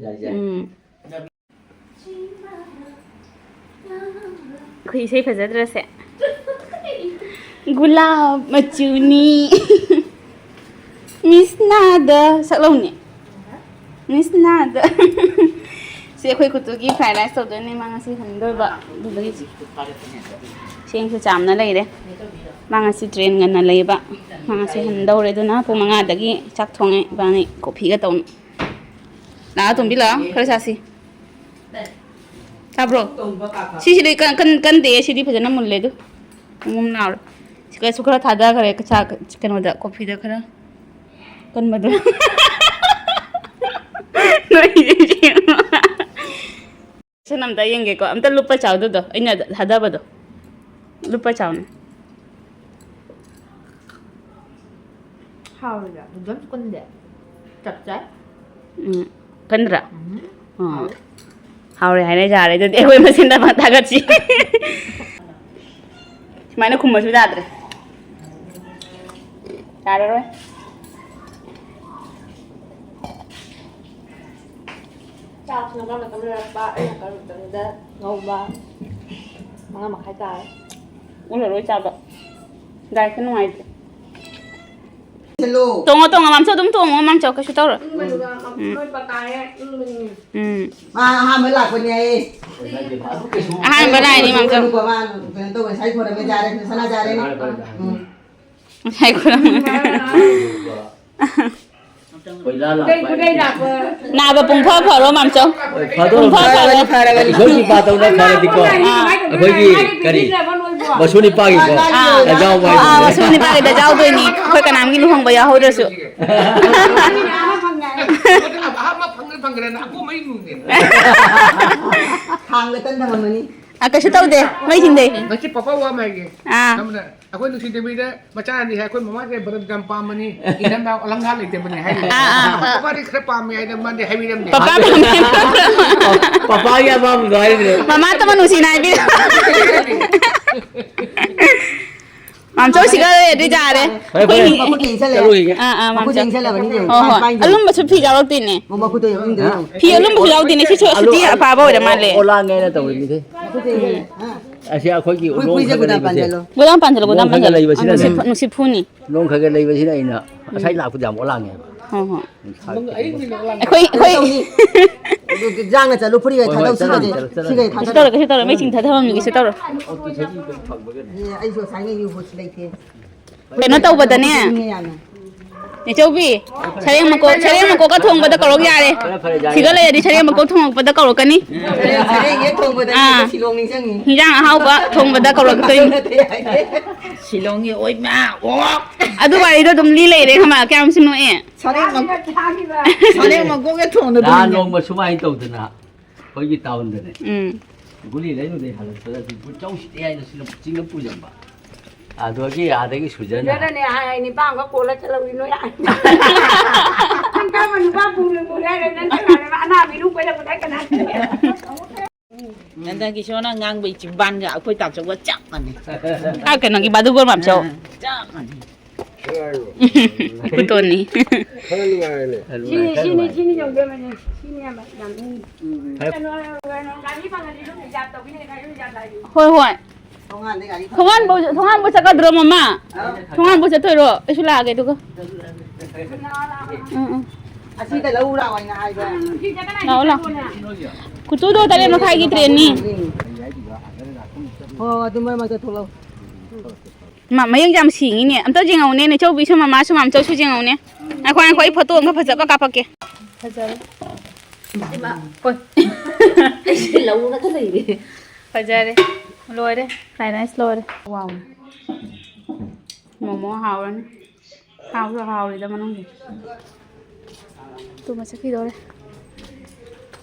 ꯌꯥꯏ, ꯌꯥꯏ꯫ ꯎꯝ꯫ ꯑꯩꯈꯣꯏ ꯏꯁꯩ ꯐꯖꯗ꯭ꯔꯁꯦ꯫ ꯒꯨꯂꯥꯞ ꯃꯆꯨꯅꯤ꯫ ꯃꯤꯁꯅꯥꯗ ꯁꯛꯂꯧꯅꯦ꯫ ꯃꯤꯁꯅꯥꯗ꯫ ꯁꯤ ꯑꯩꯈꯣꯏ ꯀꯨꯇꯨꯒꯤ fried rice ꯇꯧꯗꯣꯏꯅꯦ꯫ ꯃꯥ ꯉꯁꯤ ꯍꯟꯗꯣꯏꯕ꯫ ꯑꯗꯨꯗꯨꯒꯤ ꯆꯦꯡꯁꯨ ꯆꯥꯝꯅ ꯂꯩꯔꯦ꯫ ꯃꯥ ꯉꯁꯤ train ꯉꯟꯅ ꯂꯩꯕ꯫ ꯃꯥ ꯉꯁꯤ ꯍꯟꯗꯧꯔꯦ꯫ ꯑꯗꯨꯅ ꯄꯨꯡ ꯃꯉꯥꯗꯒꯤ ꯆꯥꯛ ꯊꯣꯡꯉꯦ꯫ ꯏꯕꯥꯅꯤ coffeeꯒ ꯇꯧꯅ꯫ ꯂꯥꯛꯑꯣ, ꯇꯣꯝꯕꯤ, ꯂꯥꯛꯑꯣ꯫ ꯈꯔ ꯆꯥꯁꯤ꯫ ꯇꯥꯕ꯭ꯔꯣ? ꯁꯤꯁꯤꯗꯤ ꯀꯟ-, ꯀꯟ-, ꯀꯟꯗꯦ꯫ ꯁꯤꯗꯤ ꯐꯖꯅ ꯃꯨꯜꯂꯦ ꯑꯗꯨ꯫ ꯃꯨꯝ ꯂꯥꯎꯔꯦ꯫ ꯁꯤꯒꯁꯨ ꯈꯔ ꯊꯥꯗꯈ꯭ꯔꯦ ꯆꯥ-, ꯀꯩꯅꯣꯗ, coffeeꯗ ꯈꯔ ꯀꯟꯕꯗꯣ꯫ ꯅꯣꯏ ꯁꯤꯅ ꯑꯝꯇ ꯌꯦꯡꯒꯦꯀꯣ꯫ ꯑꯝꯇ ꯂꯨꯞꯄ ꯆꯥꯎꯗꯨꯗꯣ꯫ ꯑꯩꯅ ꯊꯥꯗꯕꯗꯣ꯫ ꯂꯨꯞꯄ ꯆꯥꯎꯅꯦ꯫ ꯍꯥꯎꯔꯤꯔꯥ? ꯑꯗꯨꯝ ꯀꯨꯟꯗꯦ꯫ ꯆꯞ ꯆꯥꯏ꯫ ꯎꯝ꯫ ꯀꯟꯗ꯭ꯔꯥ? ꯎꯝ꯫ ꯑꯥ꯫ ꯍꯥꯎꯔꯦ꯫ ꯍꯥꯎꯔꯦ ꯍꯥꯏꯅ ꯌꯥꯔꯦ꯫ ꯑꯗꯨꯗꯤ ꯑꯩꯈꯣꯏ ꯃꯁꯦꯟꯗ ꯃꯥ ꯊꯥꯒꯠꯁꯤ꯫ ꯁꯨꯃꯥꯏꯅ ꯈꯨꯝꯕꯁꯨ ꯌꯥꯗ꯭ꯔꯦ꯫ ꯌꯥꯔꯔꯣꯏ꯫ ꯆꯥꯛꯁꯤꯅ ꯀꯔꯝꯕ ꯃꯇꯝꯗ ꯂꯣꯏꯔꯛꯄ? ꯑꯩꯅ ꯀꯔꯝꯕ ꯃꯇꯝꯗ ꯉꯧꯕ? ꯃꯉꯥ ꯃꯈꯥꯏ ꯇꯥꯔꯦ꯫ ꯎꯠꯂꯔꯣꯏ ꯆꯥꯕ꯫ Dietꯁꯦ ꯅꯨꯡꯉꯥꯏꯇꯦ꯫ ꯆꯠꯂꯣ꯫ ꯇꯣꯡꯉꯣ, ꯇꯣꯡꯉꯣ, ꯃꯥꯝꯆꯧ ꯑꯗꯨꯝ ꯇꯣꯡꯉꯣ, ꯃꯥꯝꯆꯧ, ꯀꯩꯁꯨ ꯇꯧꯔꯣꯏ꯫ ꯏꯪꯕꯗꯨꯒ ꯎꯝ꯫ ꯂꯣꯏ ꯄꯀꯥꯏꯔꯦ, ꯏꯪꯕꯅꯤꯅꯦ꯫ ꯎꯝ꯫ ꯃꯥ ꯑꯍꯥꯟꯕ ꯂꯥꯛꯄꯅꯦ ꯍꯥꯏꯌꯦ꯫ ꯑꯍꯥꯟꯕ ꯂꯥꯛꯏꯅꯤ, ꯃꯥꯝꯆꯧ꯫ ꯀꯩꯅꯣꯀꯣ, ꯃꯥ ꯀꯩꯅꯣ ꯇꯧꯋꯦ, ꯉꯁꯥꯏ ꯈꯣꯏꯔꯝꯃꯦ, ꯖꯥꯔꯦ, ꯁꯅꯥ ꯖꯥꯔꯦꯅꯦ꯫ ꯎꯝ꯫ ꯉꯁꯥꯏ ꯈꯣꯏꯔꯝꯃꯦ꯫ ꯀꯣꯏꯂꯥ ꯂꯥꯛꯄ ꯍꯥꯏꯁꯦ꯫ ꯅꯥꯕ ꯄꯨꯡꯐ ꯐꯔꯣ, ꯃꯥꯝꯆꯧ꯫ ꯍꯣꯏ, ꯐꯗꯧꯔꯕꯅꯤ꯫ ꯄꯨꯡꯐ ꯐꯔꯣ꯫ ꯐꯔꯕꯅꯤ, ꯐꯔꯕꯅꯤ꯫ ꯏꯁꯣꯔꯒꯤ ꯏꯄꯥ ꯇꯧꯅ ꯐꯔꯗꯤꯀꯣ꯫ ꯑꯥ꯫ ꯑꯩꯈꯣꯏꯒꯤ ꯀꯔꯤ? ꯃꯁꯨ ꯅꯤꯄꯥꯒꯤꯀꯣ꯫ ꯑꯥ꯫ ꯗꯖꯥꯎ ꯑꯥ, ꯍꯥꯏꯗꯣꯏꯅꯦ꯫ ꯃꯁꯨ ꯅꯤꯄꯥꯒꯤ ꯗꯖꯥꯎꯗꯣꯏꯅꯤ꯫ ꯑꯩꯈꯣꯏ ꯀꯅꯥꯝꯒꯤ ꯂꯨꯍꯣꯡꯕ ꯌꯥꯎꯍꯧꯗ꯭ꯔꯁꯨ꯫ ꯑꯍꯥꯟꯕ ꯐꯪꯉꯦ, ꯐꯪꯈ꯭ꯔꯦꯅ ꯑꯀꯣꯝꯕꯩ ꯅꯨꯡꯅꯦ꯫ ꯈꯥꯡꯗ ꯀꯟ ꯊꯝꯃꯝꯃꯅꯤ꯫ ꯑ, ꯀꯩꯁꯨ ꯇꯧꯗꯦ, ꯃꯩ ꯊꯤꯟꯗꯦ꯫ ꯉꯁꯤ ꯄꯥꯄꯥ ꯋꯥ ꯑꯃ ꯍꯥꯏꯒꯦ꯫ ꯑꯥ꯫ ꯁꯝꯅ ꯑꯩꯈꯣꯏ ꯅꯨꯡꯁꯤꯗꯕꯤꯗ ꯃꯆꯥꯅꯤ ꯍꯥꯏ, ꯑꯩꯈꯣꯏ ꯃꯃꯥꯁꯦ ꯚꯔꯠ ꯌꯥꯝ ꯄꯥꯝꯕꯅꯤ, ꯏꯟꯗꯤꯌꯥꯟꯗ ꯑꯂꯪꯀꯥꯔ ꯂꯩꯇꯕꯅꯤ ꯍꯥꯏꯔꯤ꯫ ꯑꯥ, ꯑꯥ꯫ ꯄꯥꯄꯥꯗꯤ ꯈꯔ ꯄꯥꯝꯃꯦ ꯍꯥꯏꯗꯅ ꯃꯥꯗꯤ ꯍꯥꯏꯕꯤꯔꯝꯗꯦ꯫ ꯄꯥꯄꯥ ꯄꯥꯝꯃꯦ꯫ ꯄꯥꯄꯥꯒꯤ ꯑꯄꯥꯝꯕꯗꯣ ꯍꯥꯏꯔꯤꯅꯦ꯫ ꯃꯃꯥ ꯇꯃ ꯅꯨꯡꯁꯤꯅ ꯍꯥꯏꯕꯤꯔꯦ꯫ ꯃꯥꯝꯆꯧ ꯁꯤꯒ ꯂꯩꯔꯗꯤ ꯌꯥꯔꯦ꯫ ꯐꯔꯦ, ꯐꯔꯦ꯫ ꯑꯩꯈꯣꯏ ꯃꯈꯨꯠ ꯌꯦꯡꯁꯜꯂꯦ꯫ ꯆꯠꯂꯨꯈꯤꯒꯦ꯫ ꯑꯥ, ꯑꯥ, ꯃꯈꯨꯠ ꯃꯥꯝꯆꯧ꯫ ꯌꯦꯡꯁꯜꯂꯕꯅꯤꯅꯦ꯫ ꯍꯣꯏ, ꯍꯣꯏ꯫ ꯄꯥꯏ, ꯄꯥꯏ꯫ ꯑꯂꯨꯝꯕꯁꯨ ꯐꯤ ꯌꯥꯎꯔꯛꯇꯦꯅꯦ꯫ ꯃꯈꯨꯠꯇꯣ ꯌꯦꯡꯉꯨ, ꯌꯦꯡꯉꯨ꯫ ꯐꯤ ꯑꯂꯨꯝꯕꯁꯨ ꯌꯥꯎꯗꯦꯅꯦ, ꯁꯤꯁꯨ ꯑꯂꯨ, ꯁꯨꯇꯤ ꯑꯐꯥꯕ ꯑꯣꯏꯔ ꯃꯥꯜꯂꯦ꯫ ꯑꯣꯂꯥꯡꯉꯦꯅ ꯇꯧꯔꯤꯅꯤꯗꯤ꯫ ꯃꯈꯨꯠꯇꯣ ꯌꯦꯡꯉꯨ꯫ ꯎꯝ꯫ ꯑꯁꯤ ꯑꯩꯈꯣꯏꯒꯤ ꯎꯏ, ꯂꯣꯡ ꯎꯏꯁꯦ ꯈꯔ ꯒꯣꯗꯥꯝ ꯂꯩꯕꯁꯦ꯫ ꯄꯥꯟꯁꯤꯜꯂꯣ꯫ ꯒꯣꯗꯥꯝ ꯄꯥꯟꯁꯤꯜꯂꯣ, ꯂꯣꯡ ꯒꯣꯗꯥꯝ ꯈꯔ ꯄꯥꯟꯁꯤꯜꯂꯣ꯫ ꯂꯩꯕꯁꯤꯅꯅꯦ꯫ ꯅꯨꯡꯁꯤꯠ ꯐꯨ-, ꯅꯨꯡꯁꯤꯠ ꯐꯨꯅꯤ꯫ ꯂꯣꯡ ꯈꯔ ꯈꯔ ꯂꯩꯕꯁꯤꯅ ꯑꯩꯅ ꯉꯁꯥꯏ ꯂꯥꯛꯄꯗ ꯌꯥꯝ ꯑꯣꯂꯥꯡꯉꯦꯕ꯫ ꯍꯣꯏ, ꯍꯣꯏ꯫ ꯅꯨꯡꯁꯥꯒꯤ ꯑꯩꯈꯣꯏ, ꯑꯩꯈꯣꯏ꯫ ꯑꯗꯨ ꯌꯥꯡꯅ ꯆꯠꯂꯨ, ꯐꯨꯔꯤꯒ ꯍꯣꯏ, ꯍꯣꯏ, ꯊꯥꯗꯧ, ꯆꯠꯂꯨꯔꯦ, ꯁꯤꯒꯁꯦ꯫ ꯆꯠꯂꯨꯔꯦ, ꯆꯠꯂꯨꯔꯦ꯫ ꯁꯤꯒꯁꯦ ꯀꯩꯁꯨ ꯊꯥꯗꯧ꯫ ꯇꯧꯔꯣꯏ, ꯀꯩꯁꯨ ꯇꯧꯔꯣꯏ, ꯃꯩ ꯆꯤꯡꯊꯗꯕ ꯉꯝꯒꯦ, ꯀꯩꯁꯨ ꯇꯧꯔꯣꯏ꯫ ꯑꯣ, ꯇꯨ ꯊꯥꯔꯇꯤ ꯐꯪꯕꯒꯅꯦ꯫ ꯑꯦ, ꯑꯩꯁꯨ ꯉꯁꯥꯏ ꯉꯩ ꯌꯨ ꯕꯣꯠꯁꯤ ꯂꯩꯇꯦ꯫ ꯀꯩꯅꯣ ꯇꯧꯕꯗꯅꯦ꯫ ꯏꯪꯉꯦ ꯌꯥꯝꯅ꯫ ꯅꯦꯆꯧꯕꯤ, ꯁꯔꯦꯡ ꯃꯀꯣꯛ, ꯁꯔꯦꯡ ꯃꯀꯣꯛꯀ ꯊꯣꯡꯕꯗ ꯀꯧꯔꯛ ꯌꯥꯔꯦ꯫ ꯐꯔꯦ, ꯐꯔꯦ, ꯌꯥꯔꯦ, ꯁꯤꯗ ꯌꯥꯔꯦ꯫ ꯂꯩꯔꯗꯤ ꯁꯔꯦꯡ ꯃꯀꯣꯛ ꯊꯣꯡꯉꯛꯄꯗ ꯀꯧꯔꯛꯀꯅꯤ꯫ ꯁꯔꯦꯡ, ꯁꯔꯦꯡ ꯍꯦꯛ ꯊꯣꯡꯕꯗ ꯑꯥ꯫ ꯁꯤꯂꯣꯡ ꯅꯤꯡꯁꯤꯡꯉꯤ꯫ ꯍꯤꯟꯖꯥꯡ ꯑꯍꯥꯎꯕ ꯊꯣꯡꯕꯗ ꯀꯧꯔꯛꯇꯣꯏꯅꯤ꯫ ꯅꯠꯇꯦ ꯍꯥꯏꯗꯤ꯫ ꯁꯤꯂꯣꯡꯒꯤ ꯑꯣꯏꯃ ꯑꯣꯛ꯫ ꯑꯗꯨ ꯋꯥꯔꯤꯗꯣ ꯑꯗꯨꯝ ꯂꯤ ꯂꯩꯔꯦ, ꯈꯪꯕ? ꯀꯌꯥꯝ ꯁꯤ ꯅꯣꯛꯑꯦ? ꯁꯔꯦꯡ ꯃ-, ꯁꯔꯦꯡ ꯃꯀꯣꯛꯀ ꯊꯣꯡꯗ ꯅꯍꯥꯟ ꯑꯗꯨꯝ ꯅꯣꯡꯃ ꯁꯨꯃꯥꯏꯅ ꯇꯧꯗꯅ ꯑꯩꯈꯣꯏꯒꯤ ꯇꯥꯎꯟꯗꯅꯦ꯫ ꯎꯝ꯫ ꯒꯨꯂꯤ ꯂꯩꯔꯨꯗꯩ ꯍꯜꯂꯛꯄꯗ ꯑꯗꯨ ꯆꯧꯁꯤꯗꯤ ꯍꯥꯏꯅ ꯁꯤꯅ ꯆꯤꯡꯗ ꯄꯨꯁꯤꯟꯕ꯫ ꯑꯗꯨꯗꯒꯤ ꯑꯥꯗꯒꯤ ꯁꯨꯖꯟ ꯁꯤꯗꯅꯅꯦ ꯍꯥꯏ, ꯅꯤꯄꯥꯟꯒ ꯀꯣꯜꯂ ꯆꯠꯍꯧꯔꯤ ꯅꯣꯏ꯫ ꯅꯪ ꯀꯔꯝꯕ ꯅꯨꯄꯥ ꯄꯨꯅ ꯄꯨꯔꯦ ꯍꯥꯏꯔꯦ? ꯅꯪ ꯀꯅꯥꯅꯣ? ꯑꯅꯥꯕ ꯏꯔꯨ ꯀꯣꯏꯔꯛꯄꯗ ꯀꯅꯥ? ꯅꯟꯗ ꯀꯤꯁꯣꯔꯅ ꯉꯥꯡꯕ ꯏꯆꯤꯟꯕꯥꯟꯒ ꯑꯩꯈꯣꯏ ꯇꯥꯆꯧꯒ ꯆꯞ ꯃꯥꯟꯅꯩ꯫ ꯑꯥ, ꯀꯩꯅꯣꯒꯤ ꯕꯥꯗꯨꯒꯣꯔ ꯃꯥꯝꯆꯧ꯫ ꯑꯥ, ꯆꯞ ꯃꯥꯟꯅꯩ꯫ ꯈꯨꯇꯣꯟꯅꯤ꯫ ꯈꯔ ꯅꯨꯡꯉꯥꯏꯔꯦꯅꯦ꯫ ꯁꯤꯅꯤ, ꯁꯤꯅꯤ, ꯁꯤꯅꯤ ꯌꯧꯗꯣꯏꯕꯅꯤ꯫ ꯁꯤꯅꯤ ꯌꯥꯝ, ꯌꯥꯝ ꯏꯪꯉꯤ꯫ ꯎꯝ꯫ ꯀꯩꯅꯣ, ꯀꯩꯅꯣ, ꯒꯥꯔꯤ ꯐꯪꯉꯗꯤ ꯑꯗꯨꯝ ꯔꯤꯖꯥꯕ ꯇꯧꯕꯤꯅꯦ, ꯒꯥꯔꯤ ꯔꯤꯖꯥꯕ ꯂꯥꯛꯏ꯫ ꯍꯣꯏ, ꯍꯣꯏ꯫ ꯊꯣꯡꯒꯥꯟꯗꯩ ꯒꯥꯔꯤ ꯊꯣꯡꯒꯥꯟꯕꯨ, ꯊꯣꯡꯒꯥꯟꯕꯨ ꯆꯠꯀꯗ꯭ꯔꯣ, ꯃꯃꯥ? ꯍꯥ? ꯊꯣꯡꯒꯥꯟꯕꯨ ꯆꯠꯇꯣꯏꯔꯣ? ꯑꯩꯁꯨ ꯂꯥꯛꯑꯒꯦ, ꯑꯗꯨꯒ꯫ ꯎꯝ, ꯎꯝ꯫ ꯑꯁꯤꯗ ꯂꯧ ꯂꯥꯛꯑꯣ ꯍꯥꯏꯅ ꯍꯥꯏꯕ꯫ ꯂꯥꯛꯑꯣ, ꯂꯥꯛꯑꯣ꯫ ꯀꯨꯇꯨꯗꯣ ꯇꯔꯦꯠ ꯃꯈꯥꯏꯒꯤ ꯇ꯭ꯔꯦꯟꯅꯤ꯫ ꯍꯣ, ꯑꯗꯨ ꯃꯔꯛ ꯃꯔꯛꯇ ꯊꯣꯛꯂꯛꯑꯣ꯫ ꯃꯥ ꯃꯌꯦꯡꯁꯦ ꯌꯥꯝ ꯁꯦꯡꯉꯤꯅꯦ꯫ ꯑꯝꯇ ꯌꯦꯡꯍꯧꯅꯦ, ꯅꯦꯆꯧꯕꯤꯁꯨ, ꯃꯃꯥꯁꯨ, ꯃꯥꯝꯆꯧꯁꯨ ꯌꯦꯡꯍꯧꯅꯦ꯫ ꯉꯥꯏꯈꯣ, ꯉꯥꯏꯈꯣ, ꯑꯩ ꯐꯣꯇꯣ ꯑꯃꯒ ꯐꯖꯕ ꯀꯥꯞꯄꯛꯀꯦ꯫ ꯐꯖꯔꯦ꯫ ꯍꯣꯏ꯫ ꯑꯩꯁꯦ ꯂꯧꯔꯒ ꯂꯩꯔꯦ꯫ ꯐꯖꯔꯦ꯫ ꯂꯣꯏꯔꯦ꯫ Fried rice ꯂꯣꯏꯔꯦ꯫ ꯋꯥꯎ꯫ ꯃꯣꯃꯣ ꯍꯥꯎꯔꯅꯤ꯫ ꯍꯥꯎꯁꯨ ꯍꯥꯎꯔꯤꯗ ꯃꯅꯨꯡꯒꯤ꯫ ꯇꯨ ꯃꯁꯛ ꯊꯤꯗꯧꯔꯦ꯫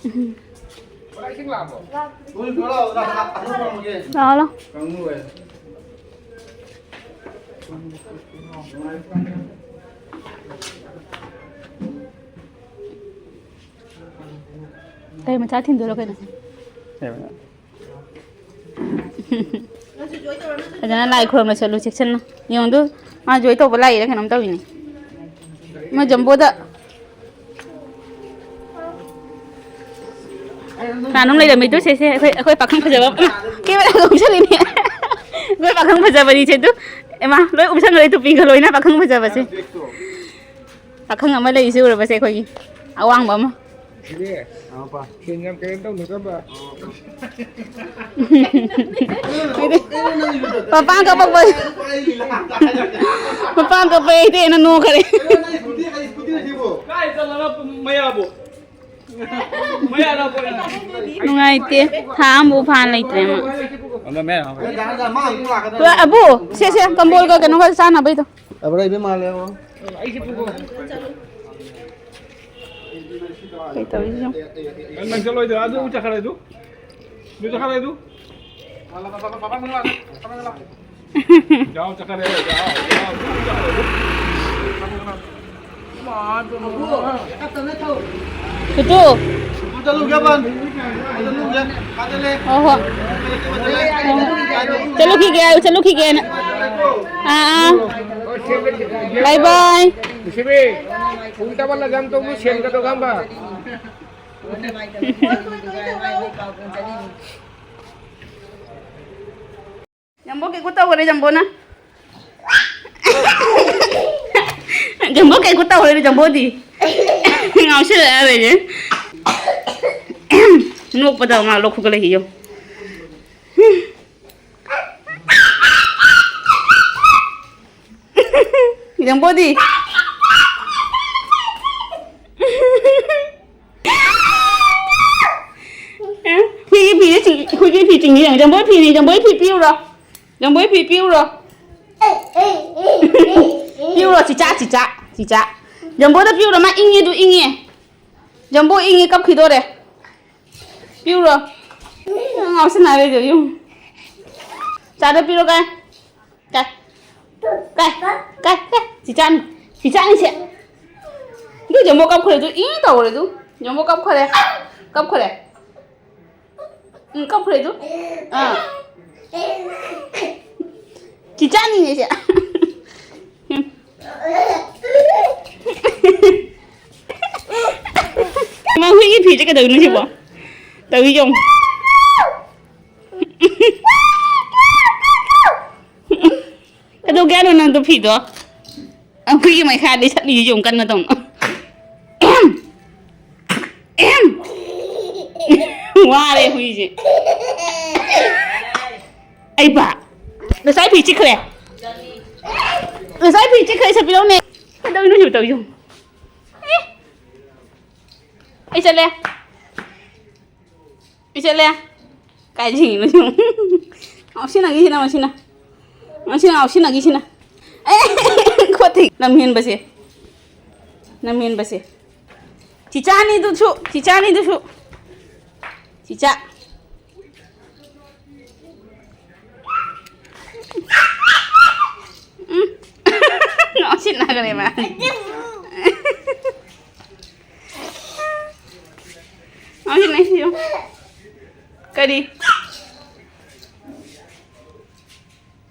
ꯎꯝ꯫ ꯂꯥꯛꯑꯣ, ꯂꯥꯛꯑꯣ꯫ ꯀꯩ ꯃꯆꯥ ꯊꯤꯟꯗꯣꯏꯔꯣ ꯀꯩꯅꯣ? ꯐꯖꯅ ꯂꯥꯏ ꯈꯨꯔꯨꯝꯕ ꯆꯠꯂꯨ ꯆꯦꯛꯁꯤꯟꯅ꯫ ꯌꯦꯡꯉꯨꯗꯨ, ꯃꯥ ꯖꯣꯏ ꯇꯧꯕ ꯂꯥꯛꯏꯔ ꯀꯩꯅꯣꯝ ꯇꯧꯋꯤꯅꯦ꯫ ꯃꯣꯏ ꯖꯝꯕꯣꯗ꯫ ꯀꯅꯥꯅꯣꯝ ꯂꯩꯔꯝꯃꯤꯗꯨ ꯁꯦ, ꯁꯦ, ꯑꯩꯈꯣꯏ, ꯑꯩꯈꯣꯏ ꯄꯥꯈꯪ ꯐꯖꯕ ꯑꯃ꯫ ꯀꯦꯃꯦꯔꯥꯒ ꯎꯞꯁꯜꯂꯤꯅꯦ꯫ ꯑꯩꯈꯣꯏ ꯄꯥꯈꯪ ꯐꯖꯕꯅꯤ ꯁꯦ ꯑꯗꯨ꯫ ꯑꯦꯃꯥ, ꯂꯣꯏ ꯎꯞꯁꯟꯈ꯭ꯔꯦ ꯇꯨꯄꯤꯒ ꯂꯣꯏꯅ ꯄꯥꯈꯪ ꯐꯖꯕꯁꯦ꯫ ꯄꯥꯈꯪ ꯑꯃ ꯂꯩꯔꯤꯁꯦ ꯎꯔꯕꯁꯦ ꯑꯩꯈꯣꯏꯒꯤ꯫ ꯑꯋꯥꯡꯕ ꯑꯃ꯫ ꯏꯅꯦ, ꯁꯦꯟ ꯌꯥꯝ ꯀꯩꯅꯣ ꯇꯧꯅꯗꯕ꯫ ꯃꯄꯥꯟ ꯀꯞꯄꯛꯄ꯫ ꯃꯄꯥꯟ ꯀꯞꯄꯛꯑꯦ, ꯏꯇꯦꯅ ꯅꯣꯛꯈꯔꯦ꯫ ꯀꯥꯏ ꯆꯠꯂꯒ ꯃꯌꯥꯕꯨ? ꯃꯌꯥ ꯂꯥꯛꯄ꯫ ꯅꯨꯡꯉꯥꯏꯇꯦ꯫ ꯊꯥ ꯑꯃꯕꯨ ꯐꯥꯅ ꯂꯩꯇ꯭ꯔꯦ ꯃꯥ꯫ ꯑꯗꯣ ꯃꯌꯥ ꯂꯥꯛꯄ꯫ ꯑꯕꯨ, ꯁꯦ, ꯁꯦ, ꯀꯝꯕꯣꯜꯒ ꯀꯩꯅꯣꯒ ꯆꯥꯅꯕꯩꯗꯣ꯫ ꯑꯕ꯭ꯔꯩꯕ ꯃꯥꯜꯂꯦ꯫ ꯀꯩ ꯇꯧꯔꯤꯁꯤ ꯌꯦꯡꯉꯨ꯫ ꯅꯪ ꯆꯠꯂꯣꯏꯗ꯭ꯔꯥ? ꯑꯗꯨ ꯆꯠꯈ꯭ꯔꯦ ꯑꯗꯨ꯫ ꯑꯗꯨ ꯆꯠꯈ꯭ꯔꯦ ꯑꯗꯨ꯫ ꯌꯥꯎ ꯆꯠꯈ꯭ꯔꯦ, ꯌꯥꯎ, ꯌꯥꯎ, ꯑꯗꯨ ꯆꯠꯈ꯭ꯔꯦ ꯑꯗꯨ꯫ ꯇꯨꯇꯨ꯫ ꯆꯠꯂꯨꯒꯦ ꯕꯟ꯫ ꯆꯠꯂꯨꯒꯦ꯫ ꯍꯣꯏ, ꯍꯣꯏ꯫ ꯆꯠꯂꯨꯈꯤꯒꯦ ꯍꯥꯏꯌꯨ, ꯆꯠꯂꯨꯈꯤꯒꯦꯅ꯫ ꯑꯥ, ꯑꯥ꯫ ꯕꯥꯏ ꯕꯥꯏ꯫ ꯅꯨꯡꯁꯤꯕꯤ, ꯄꯨꯡ ꯇꯔꯥꯃꯥꯄꯜ ꯑꯗꯨꯋꯥꯏ ꯇꯧꯕ ꯁꯦꯟꯒꯗꯧ ꯈꯪꯕ? ꯖꯝꯕꯣ ꯀꯩꯀꯨ ꯇꯧꯈꯔꯦ ꯖꯝꯕꯣꯅ꯫ ꯖꯝꯕꯣ ꯀꯩꯀꯨ ꯇꯧꯈꯔꯦ ꯖꯝꯕꯣꯗꯤ꯫ ꯉꯥꯎꯁꯤꯜꯂꯛꯑꯦ꯫ ꯅꯣꯛꯄꯗ ꯃꯥ ꯂꯣꯛ ꯈꯨꯒꯠꯂꯛꯏ ꯌꯦꯡꯉꯨ꯫ ꯖꯝꯕꯣꯗꯤ꯫ ꯑꯦ, ꯍꯨꯏꯒꯤ ꯐꯤꯁꯦ ꯆꯤꯡ-, ꯍꯨꯏꯒꯤ ꯐꯤ ꯆꯤꯡꯉꯤ ꯌꯦꯡꯉꯨ꯫ ꯖꯝꯕꯣꯏ ꯐꯤꯅꯤ, ꯖꯝꯕꯣꯏ ꯐꯤ ꯄꯤꯌꯨꯔꯣ? ꯖꯝꯕꯣꯏ ꯐꯤ ꯄꯤꯌꯨꯔꯣ? ꯄꯤꯌꯨꯔꯣ, ꯆꯤꯆꯥ, ꯆꯤꯆꯥ, ꯆꯤꯆꯥ꯫ ꯖꯝꯕꯣꯗ ꯄꯤꯌꯨꯔꯣ, ꯃꯥ ꯏꯪꯉꯦ ꯑꯗꯨ, ꯏꯪꯉꯦ꯫ ꯖꯝꯕꯣ ꯏꯪꯉꯦ, ꯀꯞꯈꯤꯗꯣꯔꯦ꯫ ꯄꯤꯌꯨꯔꯣ? ꯉꯥꯎꯁꯤꯟꯅꯔꯦ ꯑꯗꯨ, ꯌꯦꯡꯉꯨ꯫ ꯆꯥꯗ ꯄꯤꯔꯣ, ꯀꯥꯏ꯫ ꯀꯥꯏ꯫ ꯀꯥꯏ꯫ ꯀꯥꯏ꯫ ꯀꯥꯏ꯫ ꯆꯤꯆꯥꯅꯤ꯫ ꯆꯤꯆꯥꯅꯤ ꯁꯦ꯫ ꯑꯗꯨ ꯖꯝꯕꯣ ꯀꯞꯈ꯭ꯔꯦ ꯑꯗꯨ꯫ ꯏ ꯇꯧꯈ꯭ꯔꯦ ꯑꯗꯨ꯫ ꯖꯝꯕꯣ ꯀꯞꯈ꯭ꯔꯦ꯫ ꯀꯞꯈ꯭ꯔꯦ꯫ ꯎꯝ, ꯀꯞꯈ꯭ꯔꯦ ꯑꯗꯨ꯫ ꯑꯥ꯫ ꯆꯤꯆꯥꯅꯤꯅꯦ ꯁꯦ꯫ ꯎꯝ꯫ ꯃꯥ ꯍꯨꯏꯒꯤ ꯐꯤꯁꯦ ꯀꯩꯗꯧꯔꯤꯅꯣ ꯁꯤꯕꯣ? ꯇꯧꯔꯤ ꯌꯦꯡꯉꯨ꯫ ꯀꯩꯗꯧꯒꯦ ꯍꯥꯏꯅꯣ ꯅꯪꯗꯣ ꯐꯤꯗꯣ? ꯑ, ꯍꯨꯏꯒꯤ ꯃꯩꯈꯥꯗꯤ ꯁꯠꯂꯤꯁꯤ ꯌꯦꯡꯉꯨ ꯀꯟꯅ ꯇꯧꯅ꯫ ꯋꯥꯔꯦ ꯍꯨꯏꯁꯦ꯫ ꯑꯩꯕ꯫ ꯉꯁꯥꯏ ꯐꯤ ꯆꯤꯛꯈ꯭ꯔꯦ꯫ ꯉꯁꯥꯏ ꯐꯤ ꯆꯤꯛꯈ꯭ꯔꯦ, ꯁꯠꯄꯤꯔꯧꯅꯦ꯫ ꯀꯩꯗꯧꯔꯤꯅꯣ ꯁꯤꯕꯨ ꯇꯧꯔꯤꯁꯤꯕꯨ? ꯑꯦ꯫ ꯑꯩ ꯆꯠꯂꯦ꯫ ꯑꯩ ꯆꯠꯂꯦ꯫ ꯀꯥꯏ ꯆꯤꯡꯉꯤꯅꯣ ꯁꯤꯕꯨ? ꯉꯥꯎꯁꯤꯟꯅꯈꯤꯁꯤꯅ ꯃꯁꯤꯅ꯫ ꯃꯁꯤꯅ ꯉꯥꯎꯁꯤꯟꯅꯈꯤꯁꯤꯅ꯫ ꯑꯦ, ꯈꯣꯠꯇꯦ꯫ ꯂꯝ ꯍꯦꯟꯕꯁꯦ꯫ ꯂꯝ ꯍꯦꯟꯕꯁꯦ꯫ ꯆꯤꯆꯥꯅꯤꯗꯨꯁꯨ, ꯆꯤꯆꯥꯅꯤꯗꯨꯁꯨ꯫ ꯆꯤꯆꯥ꯫ ꯎꯝ꯫ ꯉꯥꯎꯁꯤꯟꯅꯈ꯭ꯔꯦ ꯃꯥ꯫ ꯉꯥꯎꯁꯤꯟꯅꯩꯁꯤꯌꯣ꯫ ꯀꯔꯤ?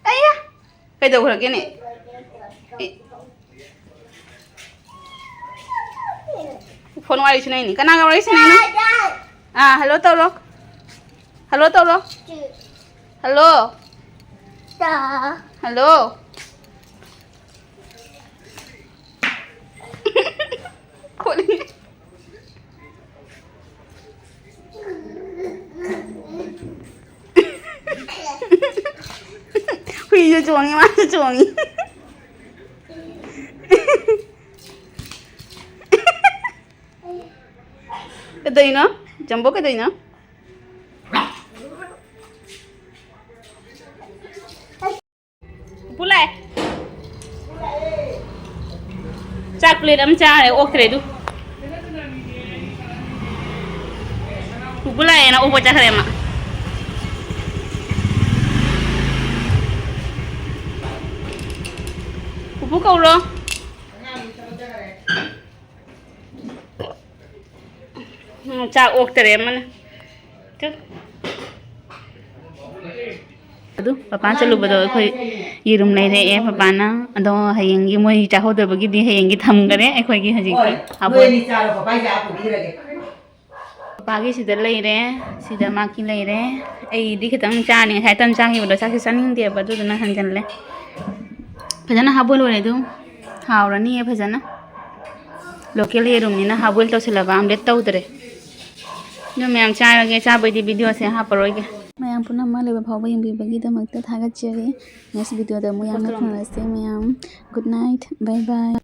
ꯑꯩꯌꯥ! ꯀꯩꯗꯧꯈ꯭ꯔꯒꯦꯅꯦ? ꯑꯦ꯫ ꯐꯣꯟ ꯋꯥꯔꯤ ꯁꯥꯟꯅꯩꯅꯤ꯫ ꯀꯅꯥꯒ ꯋꯥꯔꯤ ꯁꯥꯟꯅꯩꯅꯣ? ꯑꯥ, hello ꯇꯧꯔꯣ꯫ Hello ꯇꯧꯔꯣ꯫ Hello꯫ ꯍꯜꯂꯣ꯫ ꯈꯣꯠꯂꯤ꯫ ꯍꯨꯏꯁꯨ ꯆꯣꯡꯉꯤ, ꯃꯥꯁꯨ ꯆꯣꯡꯉꯤ꯫ ꯀꯩꯗꯧꯔꯤꯅꯣ? ꯖꯝꯕꯣ ꯀꯩꯗꯧꯔꯤꯅꯣ? ꯄꯨꯄꯨ ꯂꯥꯛꯑꯦ꯫ ꯆꯥꯛ ꯄ꯭ꯂꯦꯠ ꯑꯃ ꯆꯥꯔꯦ, ꯑꯣꯛꯇ꯭ꯔꯦ ꯑꯗꯨ꯫ ꯄꯨꯄꯨ ꯂꯥꯛꯑꯦꯅ ꯑꯣꯛꯄ ꯆꯠꯈ꯭ꯔꯦ ꯃꯥ꯫ ꯄꯨꯄꯨ ꯀꯧꯔꯣ꯫ ꯎꯝ, ꯆꯥꯛ ꯑꯣꯛꯇꯔꯦ ꯑꯃꯅ꯫ ꯆꯠ-, ꯑꯗꯨ ꯄꯄꯥ ꯆꯠꯂꯨꯕꯗꯣ ꯑꯩꯈꯣꯏ ꯌꯦꯔꯨꯝ ꯂꯩꯔꯛꯑꯦ ꯄꯄꯥꯅ꯫ ꯑꯗꯣ ꯍꯌꯦꯡꯒꯤ ꯃꯣꯏ ꯆꯥꯍꯧꯗꯕꯒꯤꯗꯤ ꯍꯌꯦꯡꯒꯤ ꯊꯝꯈꯔꯦ ꯑꯩꯈꯣꯏꯒꯤ ꯍꯧꯖꯤꯛꯀꯤ ꯍꯣꯏ, ꯍꯥꯕꯣꯟ꯫ ꯅꯣꯏ ꯑꯅꯤ ꯆꯥꯔꯣ, ꯄꯄꯥ ꯑꯩꯁꯦ ꯑꯥ ꯄꯨꯕꯤꯔꯒꯦ꯫ ꯄꯄꯥꯒꯤ ꯁꯤꯗ ꯂꯩꯔꯦ, ꯁꯤꯗ ꯃꯥꯒꯤ ꯂꯩꯔꯦ꯫ ꯑꯩꯗꯤ ꯈꯤꯇꯪ ꯆꯥꯅꯤ, ꯉꯁꯥꯏ ꯇꯟ ꯆꯥꯈꯤꯕꯗꯣ ꯆꯥꯛꯁꯦ ꯆꯥꯅꯤꯡꯗꯦꯕ, ꯑꯗꯨꯗꯨꯅ ꯍꯟꯖꯜꯂꯦ꯫ ꯐꯖꯅ ꯍꯥꯕꯣꯟ ꯂꯣꯏꯔꯦ ꯑꯗꯨꯝ꯫ ꯍꯥꯎꯔꯅꯤꯌꯦ ꯐꯖꯅ꯫ ꯂꯣꯀꯦꯜ ꯌꯦꯔꯨꯝꯅꯤꯅ ꯍꯥꯐ ꯕꯣꯏꯜ ꯇꯧꯁꯤꯜꯂꯕ, ꯑꯝꯂꯦꯠ ꯇꯧꯗ꯭ꯔꯦ꯫ ꯑꯗꯨ ꯃꯌꯥꯝ ꯆꯥꯔꯒꯦ, ꯆꯥꯕꯩꯗꯤ ꯚꯤꯗꯤꯑꯣꯁꯦ ꯍꯥꯞꯄꯔꯣꯏꯒꯦ꯫ ꯃꯌꯥꯝ ꯄꯨꯝꯅꯃꯛ ꯂꯣꯏꯕ ꯐꯥꯎꯕ ꯌꯦꯡꯕꯤꯕꯒꯤꯗꯃꯛꯇ ꯊꯥꯒꯠꯆꯔꯤ꯫ ꯅꯦꯛꯁ ꯚꯤꯗꯤꯑꯣꯗ ꯑꯃꯨꯛ ꯌꯥꯝꯅ ꯊꯦꯡꯅꯔꯁꯤ ꯃꯌꯥꯝ꯫ ꯒꯨꯗ ꯅꯥꯏꯠ, ꯕꯥꯏ ꯕꯥꯏ꯫